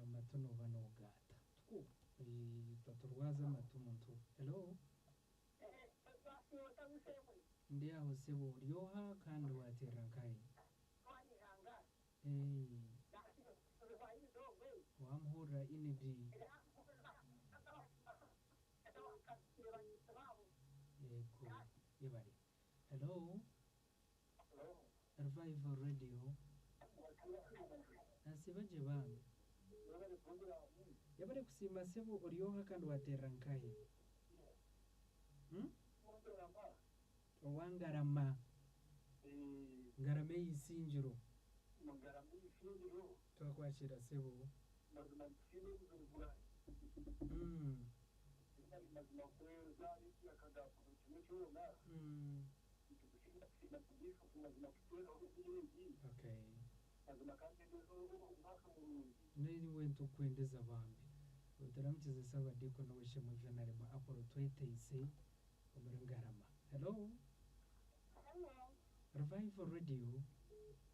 amatu nooba noogaata. Tuku taturwaza amatu muntu. Hello. Ndi aho sebo ori oha kandi wateera nkahi? Hey. Wamuhurira inidi. Yego. Yebare. Hello. Revival Radio. Nasibaje bambi. Yabare kusiima sebo ori oha kandi wateera nkahi? Hmm? Owangarama. Ngarama eyisingiro. Twakwakira sebo. Mm. Mm. Okay. Niwe ntukwendeza bambi. Utaramukize Saabadiikono w'eishemwe Juvenal Apollo tweteise omuri Ngarama. Hello. Hello. Revival Radio.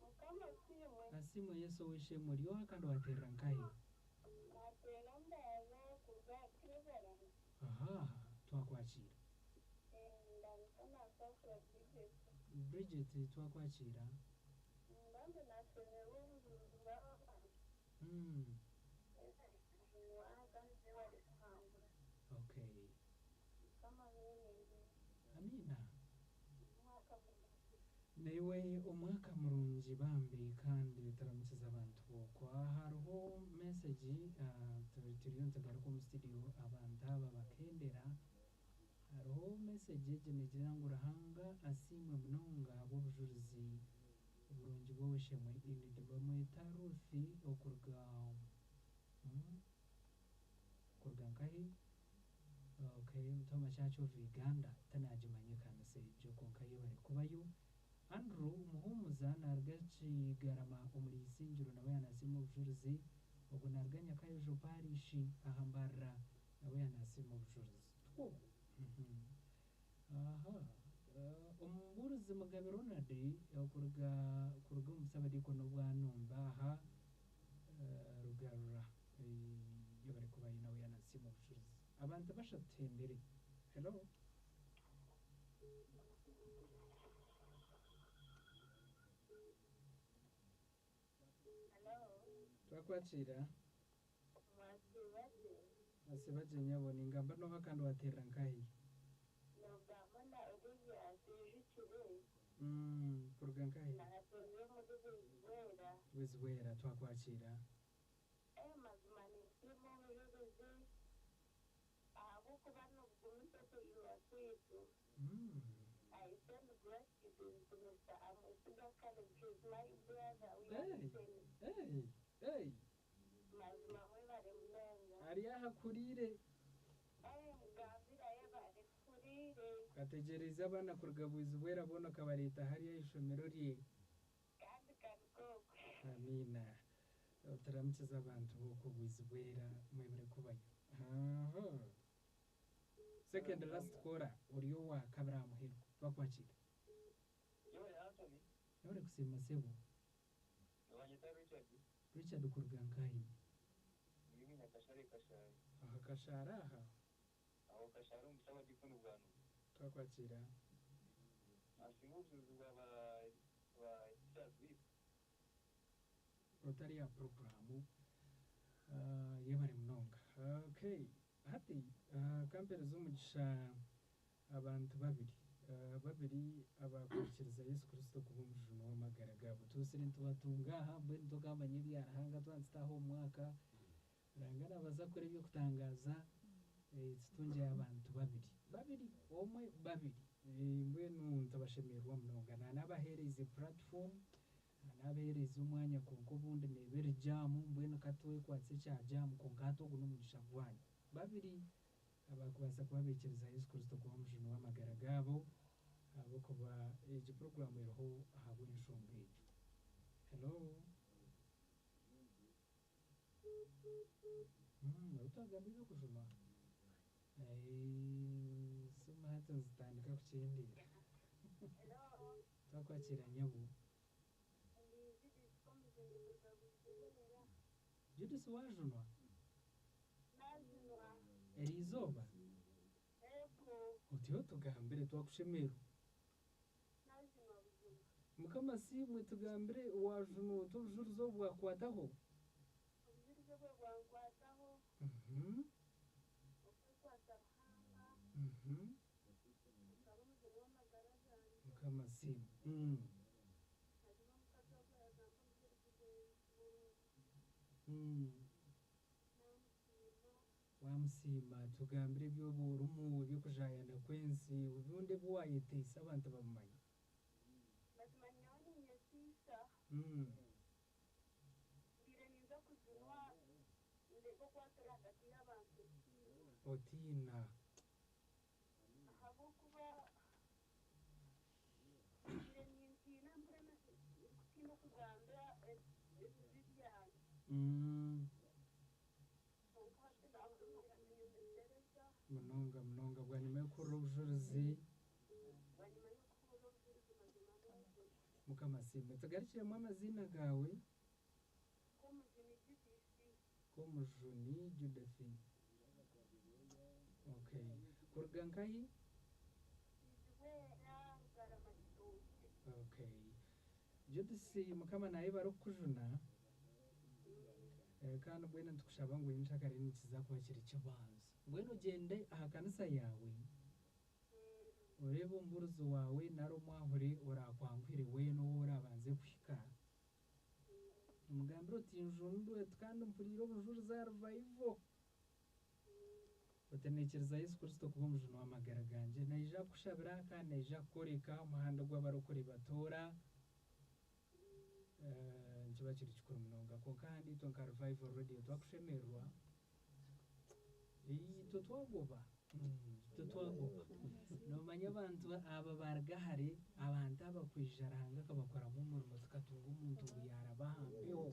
Mukama asiimwe. Asiimwe Yesu ow'eishemwe ori oha kandi wateerera nkahi? Nateera ndaza kuruga Cleveland. Aha, twakwakira. Ndandika nasaasira Bridget. Bridget twakwakira. Mbambe nashemererwa obujuzi bw'abantu. Kandi bari kuhangura. Okay. Mukama abeebembere. Amina. Omwaka murungi. Naiwe omwaka murungi bambi kandi turamukiza abantu bokwa hariho message turiyo nitugaruka omu studio abantu aba bakendera hariho message egi negira ngu Ruhanga asiimwe munonga ahabw'obujurizi oburungi bw'oweshemwe Enid bamweta Ruth okuruga kuruga nkahi? Okay, Mutoma Church of Uganda tanagimanyika message kwonka yo bari kubayo. Andrew Muhumuza naruga Kigarama omuri Isingiro nawe yanasiima obujurizi ogwo naruga Nyakayojo parish aha Mbarara nawe yanasiima obujurizi. Tuku. Aha. Omubuurizi Mugabe Ronald okuruga kuruga omu Saabadiikono bwa aha Rugarura yo bari kubayo nawe yanasiima obujurizi. Abantu bashatendere. Hello. Hello. Twakwakira. Mwasiibaje. Asibaje nyabo ningamba noha kandi wateerera nkahi? Nogamba na Olivia Nsiijukire. Kuruga nkahi? Naateerera omuri Bwizibwera. Bwizibwera twakwakira. Mazima ninsiima obujurizi ahabw'okuba nibugumisa okujunwa kwaitu. I send gratitude to Mr. Amwesiga Caleb. He's my brother. We are Hey. the same. Hey, hey. Mazima mwebare munonga. Ari aha kuriire. Mugambira yebare kuriire. Kategereza abaana kuruga Bwizibwera boona okabareeta hariya ishomero rye. Kandi karikoko. Amiina. Turamukiza abantu b'oku Bwizibwera mwebare kubayo. Aha. Second last caller ori owa kabiri aha muheru. Twakwakira. Yabare kusiima sebo. Richard kuruga nkahi? Aha Kashara aha. Twakwakira. Ashimwe obujuzi bwa ba teachers bitu. Otari ya poroguramu yebare munonga. Okay, hati kampereza omugisha abantu babiri, babiri abakwikiriza Yesu Kristo kuba omujuni w'amagara gaabo. Tuusire nitubatunga aha, mbwenu tokamanya ebya Ruhanga twantutaho omu mwaka. Ruhanga nabaasa kukora eby'okutangaaza, tutungye abantu babiri babiri, omwe, babiri. Mbwenu ntabashemererwa munonga nanabaheereza platform, nabaheereza omwanya, kwonka obundi neeba eri jaamu. Mbwenu katwekwatse ekya jaamu, kwonka hati ogu n'omugisha gwanyu. Babiri abakubaasa kuba baikiriza Yesu Kristo kuba omujuni w'amagara gaabo, ahabw'okuba egi puroguramu eriho ahabw'enshonga egyo. Hello. Otagamba eby'okujuma. Simu hati nizitandika kukyendera. Twakwakira nyabo. Judith, wajunwa eri izooba? Otyo tugambire, twakushemerwa. Mukama siimwe. Tugambire, wajunwa ota? Obujurizi obu bwakukwataho? Mukama siimwe. Wamusiima. Tugambire eby'oburumu, eby'okujayana kw'ensi, obundi ebi wayeteisa abantu bamumanya. Mazima nyowe ninyesiisa. Mbire ninza kujunwa ndeke okwatura hagati y'abantu ekitiinwa. Otiina. Ahabw'okuba mbire nintiina, mbure kutiina okugambira ebibi byange. Kwonka hati nahurira ninyemesereza. Munonga munonga, bwanyima y'okuhurira obujurizi. Bwanyima y'okuhurira obujurizi, mazima najunwa. Mukama siimwe. Tugarukiremu amaziina gaawe. Komujuni Judith. Komujuni Judith, okay. Kuruga nkahi? Izibwera, Rugarama, Kitookye. Okay, Judith, Mukama naye barikukujuna. Kandi mbwenu nitukushaba ngu enshakare nikiza kuba kiri kibanza. Mbwenu ogyende aha kanisa yaawe, oreebe omubuurizi waawe nari omwahure orakwanguhire weena ou orabanze kuhika, omugambire oti njundwe kandi mpuriire obujurizi aha Revival, oti naikiriza Yesu Kristo kuba omujuni w'amagara gangye. Naija kukushabira kandi naija kukworeka omuhanda gw'abarokore batoora. Nikiba kiri kikuru munonga. Kwonka ahandi itwe nka Revival Radio twakushemererwa. Itwe twagoba. Itwe twagoba. Noomanya abantu aba baruga hare, abantu aba kwija Ruhanga akabakoramu omurimo, tukatunga omuntu ngu yaraba aha mpeho,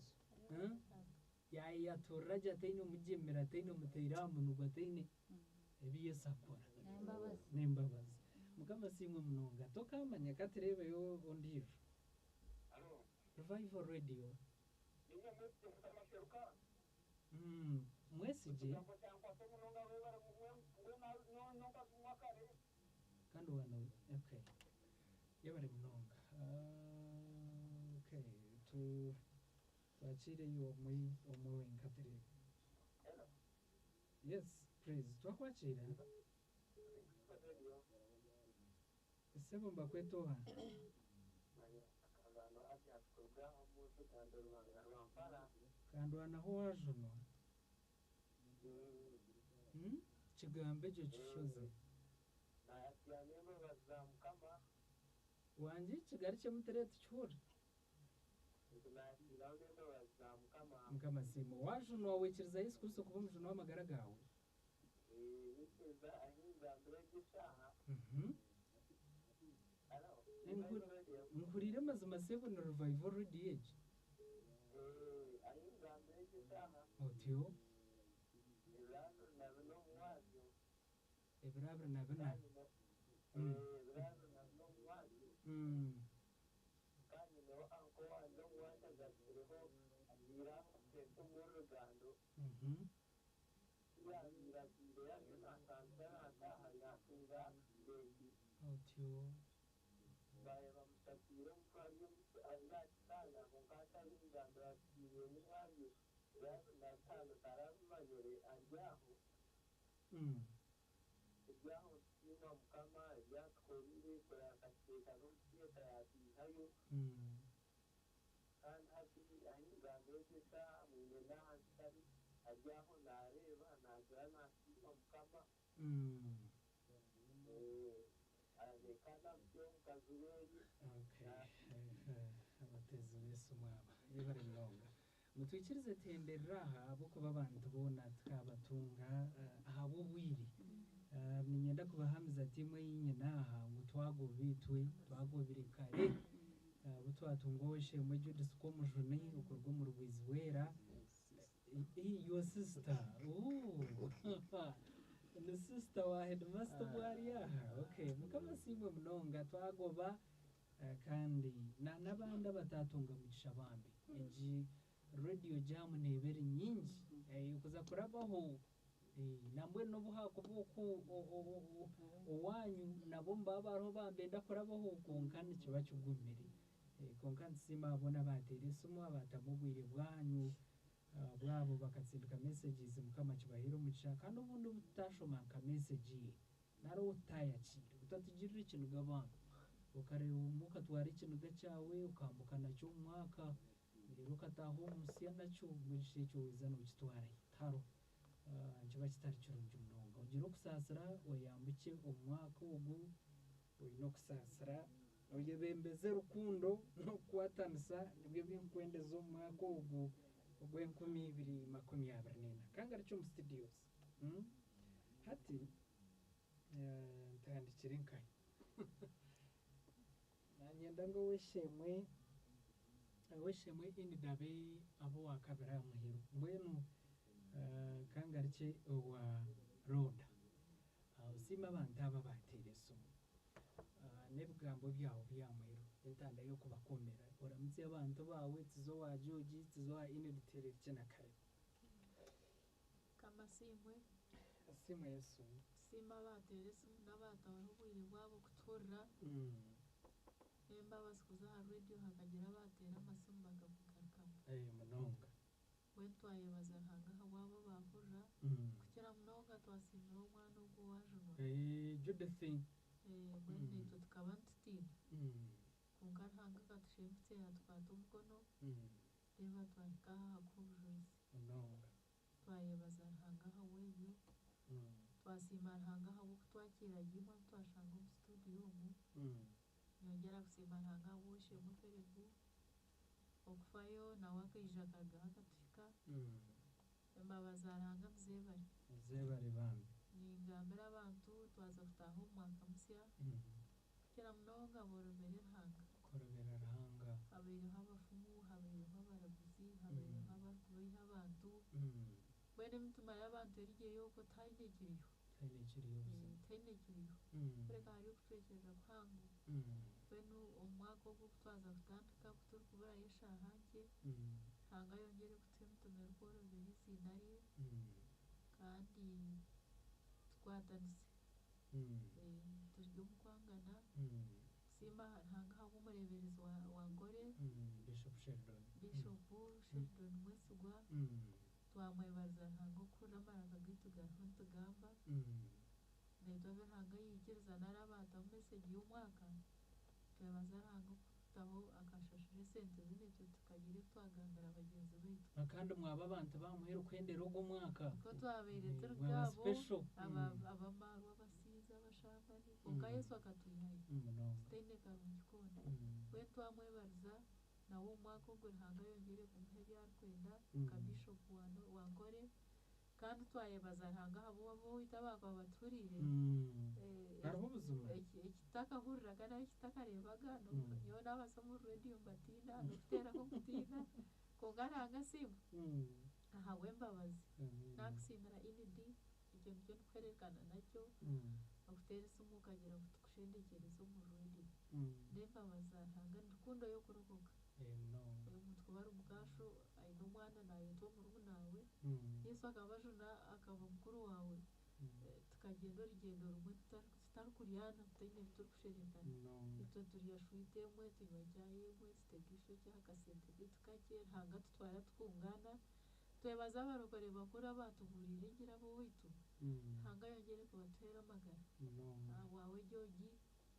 yayeyaturira gye, ataine omugyemera, ataine omuteire aha munugwa, ataine ebi Yesu akora. N'embabazi. N'embabazi. Mukama asiimwe munonga. Tokamanya, katureebeyo ondiijo. Alo. Revival Radio. Ninye Mwesigye Mutamasheruka. Mwesigye. Ekigambo kyankwata munonga, webare nyonkazumwa kare. Kandi wano, okay, yebare munonga. Okay, tu twakiireyo omwe omwe wenka tureebe. Hello. Yes please, twakwakira. Radio. Sebo, mbakweta oha? Akazano Abias kuruga omu Rugando Rwampara. Kandwanaho wajunwa? Kigambo ekyo kishoze. Nayakira n'embabazi za Mukama. Wangi kigarukye ture tukihure. Nakiraho n'embabazi za Mukama. Mukama siimwe. Wajunwa, wikiriza Yesu Kristo kuba omujuni w'amagara gawe? Nikiriza ahingambire egy'eshaaha. Hello. Nkurire amazima sebo, ni Revival Radio egi. Ahingambire egy'eshaaha. Otyo. Ebirabiro na bina omumwazyo. Ebiro 24. Ebiro 24 omumwazyo. Kandi niho uncle wangye omwanya agarukireho agiire amusente omuri Rugando. Yabiire agiire ariyo natandika nataha yatunga accident. Otyo. 25 tarabimanyire ari aho. Ebyaho nitusiima Mukama ebyatukoreire akatuteeka n'omukyeta yatwihayo. Kandi hati ahi ngamba egi eshaaha mwine n'aha ntari ari aho naareeba naagira naasiima Mukama. Kandi amutyo omukazi weeye. Okay. Abatezi b'esimu aba ibare munonga mutwikirize temberera aha ahabw'okuba abantu boona tukabatunga ahabw'obwire. Niinyenda kubahamiza tiimu eyinyine aha ngu twagoba itwe twagobire kare abu twatunga ow'eishe-emwe Judith Komujuni okuruga omu Rwizi Bwera. Your sister. Ooh. Ni sister wa headmaster obwari aha. Okay, Mukama asiimwe munonga twagoba kandi n'abandi abatatunga mugisha bambi. Egi radio jam neeba eri nyingi kuza kurabaho nambwenu n'obu haakuba oku owanyu nabo nibaba bariho bambenda kurabaho kwonka nikiba kigumire. Kwonka nitusiima boona abateera esimu abaatamu obwire bwanyu bwabo bakatsindika messages Mukama akibaheere omugisha kandi obundi obu tutashoma nka message ye nari ou tutayakiire otatugirira ekiniga bambi okareeba obumwe okatwara ekiniga kyawe okambuka nakyo omu mwaka reero okataaha omu musya nakyo mbwenu shi ekyo weeza nookitwara hi? Tihariho. Nikiba kitari kirungi munonga. Ogire okusaasira oyambukye omu mwaka ogu oine okusaasira oyebembeze rukundo n'okukwatanisa nibyo binkwendeza omu mwaka ogu ogw'enkumibiri makumi abiri n'ena. Kangarukye omu studios. Hati ntandikire nkahi? Nanyenda ngu ow'eishe-emwe Enid abe owakabiri aha muheru. Mbwenu kangarukye owa Rhoda. Osiime abantu aba abateire esimu n'ebigambo byawe bya muheru entanda y'okubakomera. Oramutsye abantu baawe tuze owa George, tuze owa Enid tuhereerukye na Caleb. Mukama asiimwe. Asiimwe Yesu. Tusiime abateera esimu n'abaataho obwire bwabo kutuhurira. N'embabazi kuza aha rediyo hakagira abateera amasimu bakakugarukamu. Munonga. Mbwenu twayebaza Ruhanga ahabwabo abaahurira. Kukira munonga twasiimira omwana ogu owaajunwa. Judith. Mbwenu naitwe tukaba nitutiina. Kwonka Ruhanga akatushembutsya yaatukwata omukono. Reeba twahika aha kuha obujurizi. Munonga. Twayebaza Ruhanga ahabw'ebyo. Twasiima Ruhanga ahabw'okutwakiira gye imwe twashanga omu studio omu. Nyongyera kusiima Ruhanga ahabw'ow'eishe-emwe Philip okufayo nawe akaija akarugaho akatuhika. Embabazi za Ruhanga muzeebare. Zeebare bambi. Ningambira abantu twaza kutaaha omu mwaka musya. Kukira munonga borobere Ruhanga. Korobera Ruhanga. Habaireho abafumu, habaireho abaraguzi, habaireho abarikubeiha abantu. Mbwenu emitima y'abantu erigyeyo okwo tihaine ekiriyo. Tihaine ekiriyo buzima. Tihaine ekiriyo. Kureka hariyo okucwekyerera kuhango. Mbwenu omu mwaka ogu okutwaza kutandika kuturikuburayo eshaaha nkye, Ruhanga ayongyere kutuha emitima erikworobera eiziina rye kandi tukwatanise. Turi omu kwangana. Tusiima Ruhanga ahabw'omureeberezi wa Nkore. Bishop Sheldon. Bishop Sheldon Mwesigwa. Twamwebariza Ruhanga okuhurira amaraka gaitu gariho nitugamba. Naitwe abu Ruhanga yaikiriza nari abaataho message y'omwaka, twebaza Ruhanga okutaho akashashura esente ze naitwe tukagira ebi twagambira bagyenzi baitu. Kandi mwaba abantu bamuheru kuhendera ogu omwaka. Nikwo twabaire turi Mwaba nk'abo special. Abamarwa, abasinzi, abashambani, kwonka Yesu akatwihayo. Munonga. Tutaine karungi koona. Mbwenu twamwebariza nawe omu mwaka ogu Ruhanga ayongyere kumuha ebi arikwenda nka Bishop wa Nkore. Kandi twayebaza Ruhanga ahabw'ab'owaitu abakuba batuhuriire. Hariho obuzima. Ekitakahuriraga nari ekitakareebaga nyowe naabasa omu rediyo mbatiina n'okuteerako nkutiina kwonka Ruhanga asiimwe ahabw'embabazi. Naakusiimira Enid ekyo nikyo ndikuhereerukana nakyo okuteera esimu okagira ngu tukushendekyereze omu rediyo. N'embabazi za Ruhanga ni rukundo y'okurokoka. Munonga. Omuntu kuba ari omukaasho aine omwana naayetwa murumuna we, Yesu akabajuna akaba mukuru waawe. Tukagyenda orugyendo rumwe tutarikuryana tutaine ebi turikusherekana. Munonga. Itwe turya shwita emwe, tunywa chai emwe, tutega eishokye aha kasente kaitu kakye, Ruhanga atutwara tukungana. Twebaza abarokore bakuru abatugurire engira ab'oweitu. Ruhanga ayongere kubatuhera amagara. Wawe George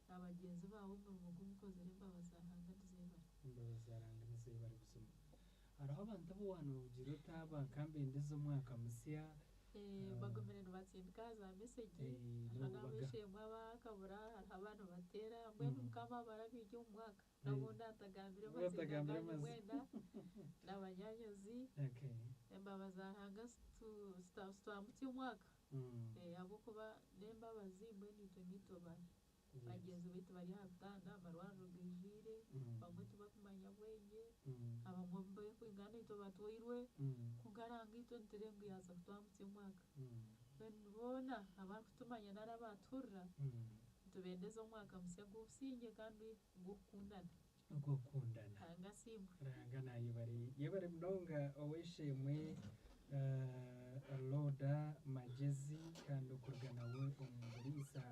na bagyenzi bawe omurimo gumukozire embabazi za Ruhanga nizebare. Embabazi za Ruhanga nizebare buzima. Hariho abantu abu waanogira ota bakambendeza omwaka musya? Bagumire nibatsindika za mesegi, hariho n'ab'eishe-emwe abakabura, hariho abantu bateera, mbwenu Mukama abarabiigi omu mwaka. N'obundi atagambire amaziina ganyu mwena na banyanyazi. Embabazi za Ruhanga zitwamutsya omwaka ahabw'okuba n'embabazi mbwenu itwe nitwe bahi. Bagyenzi baitu bari aha bitanda, amarwariro gaijwire, bamwe tibakumanya bwengye, abamwe barikwingana naitwe batwairwe, kwonka Ruhanga itwe nitureeba ngu yaaza kutwamutsya omwaka. Mbwenu boona abarikutumanya nari abatuhurira, nitubendeza omwaka musya gw'obusingye kandi gw'okukundana. Ogw'okukundana. Ruhanga asiimwe. Ruhanga nayebare. Yebare munonga ow'eishe-emwe Loda Magyezi kandi okuruga nawe omu buriisa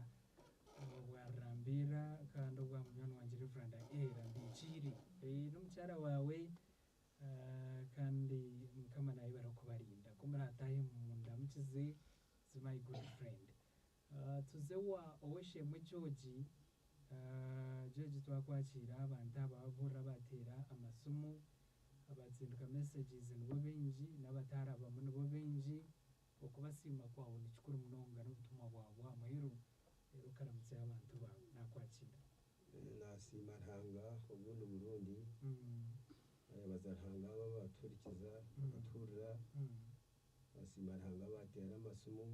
obwa Rurambira kandi obwa munywani wangye Reverend Rambikiire. N'omukyara waawe kandi Mukama nayebare okubarinda. Ku muratahe mundamukize is my good friend. Tuze wa ow'eishe-emwe George. George twakwakiira abantu aba ababuurira bateera amasimu, abatsindika messages nibo baingi n'abatarabamu nibo baingi. Okubasiima kwawe ni kikuru munonga n'obutumwa bwawe bwa muheru reero okaramutsya abantu baawe. Naakwakiira. Nasiima Ruhanga ogundi murundi, nayebaza Ruhanga abo abatuhurikiza bakatuhurira, nasiima Ruhanga abateera amasimu,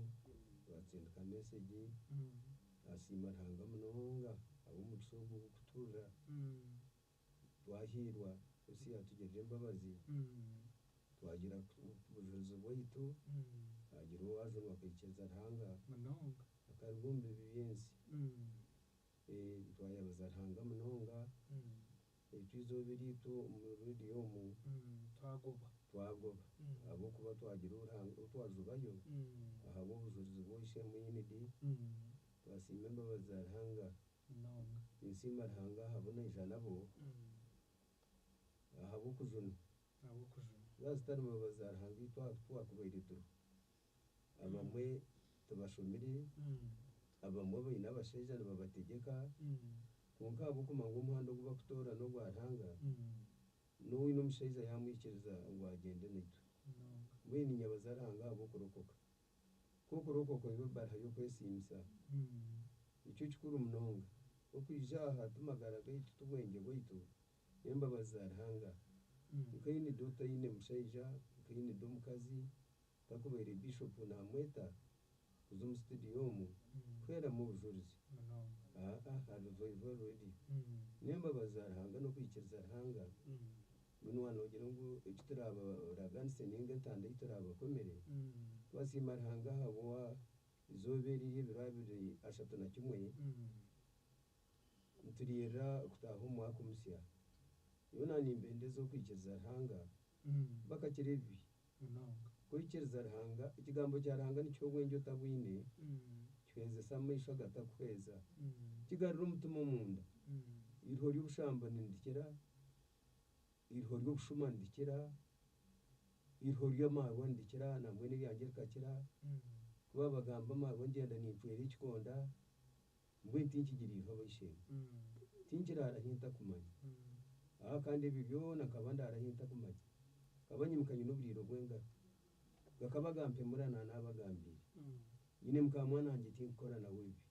abatsindika mesegi, nasiima Ruhanga munonga ahabw'omugisha ogu ogw'okutuhurira. Twahiirwa, ensi yatugirira embabazi, twagira obujurizi bwaitu, hagira owajunwa akaikiriza Ruhanga akaruga omu bibi by'ensi. Twayebaza Ruhanga munonga, itwe eizooba eriitu omu rediyo omu twagoba ahabw'okuba twagira twajubayo ahabw'obujurizi bw'oweishe-emwe Unity, twasiima embabazi za Ruhanga. Ninsiima Ruhanga ahabu naija nabo ahabw'okujuna. Zaaba zitari mbabazi za Ruhanga itwe aha titwakubaire turiho. Abamwe tibashomire, abamwe baine abashaija nibabategyeka, kwonka ahabw'okumanya ngu omuhanda ogu barikutoora n'ogwa Ruhanga, n'oine omushaija yaamwikiriza ngu agyende naitwe. Mbwenu ninyebaza Ruhanga ahabw'okurokoka. Ku okurokoka oihe ebaruha y'okwesiimisa, nikyo kikuru munonga. Okwija aha ti magara gaitu, ti bwengye bwaitu, n'embabazi za Ruhanga. Nkainide otaine mushaija, nkainide omukazi, nkakubaire bishopu naamweta kuza omu studio omu kuheeramu obujurizi. Aa aha Revival Radio. N'embabazi za Ruhanga n'okwikiriza Ruhanga. Mbwenu waaba noogira ngu eki turaabaraganise nainga entanda ei turaabakomere, twasiima Ruhanga ahabwa eizooba eri ery'ebiro 31, nituriirira kutaaha omu mwaka omusya. Nyowe naanimbendeza okwikiriza Ruhanga bakakira ebibi. Kwikiriza Ruhanga, ekigambo kya Ruhanga nikiha obwengye otabwine, kihwezesa amaisho agatakuhweza, kigarura omutima omunda. Eiriho ry'obushambani nirikira, eiriho ry'obushuma nirikira, eiriho ry'amaarwa nirikira, nambwenu eryangye rikakira. Kuba bagamba amaarwa ngyenda nincwera ekikonda, mbwenu tinkigira iriho abaishemwe. Tinkiraara ahi ntakumanya. Aha kandi ebyo byona nkaba ndaara ahi ntakumanya. Nkaba nyimuka nyine oburiiro bw'engaro. Gakaba gampemura naanabagambiire. Nyine mukaamwana wangye tinkukora nawe ebibi.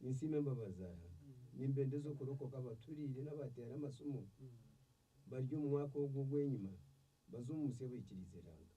Ninsiima embabazi za Ruhanga. Nimbendeza okurokoka abaturiire n'abateera amasimu bari omu mwaka ogu ogw'enyima baze omu musya baikiriize Ruhanga.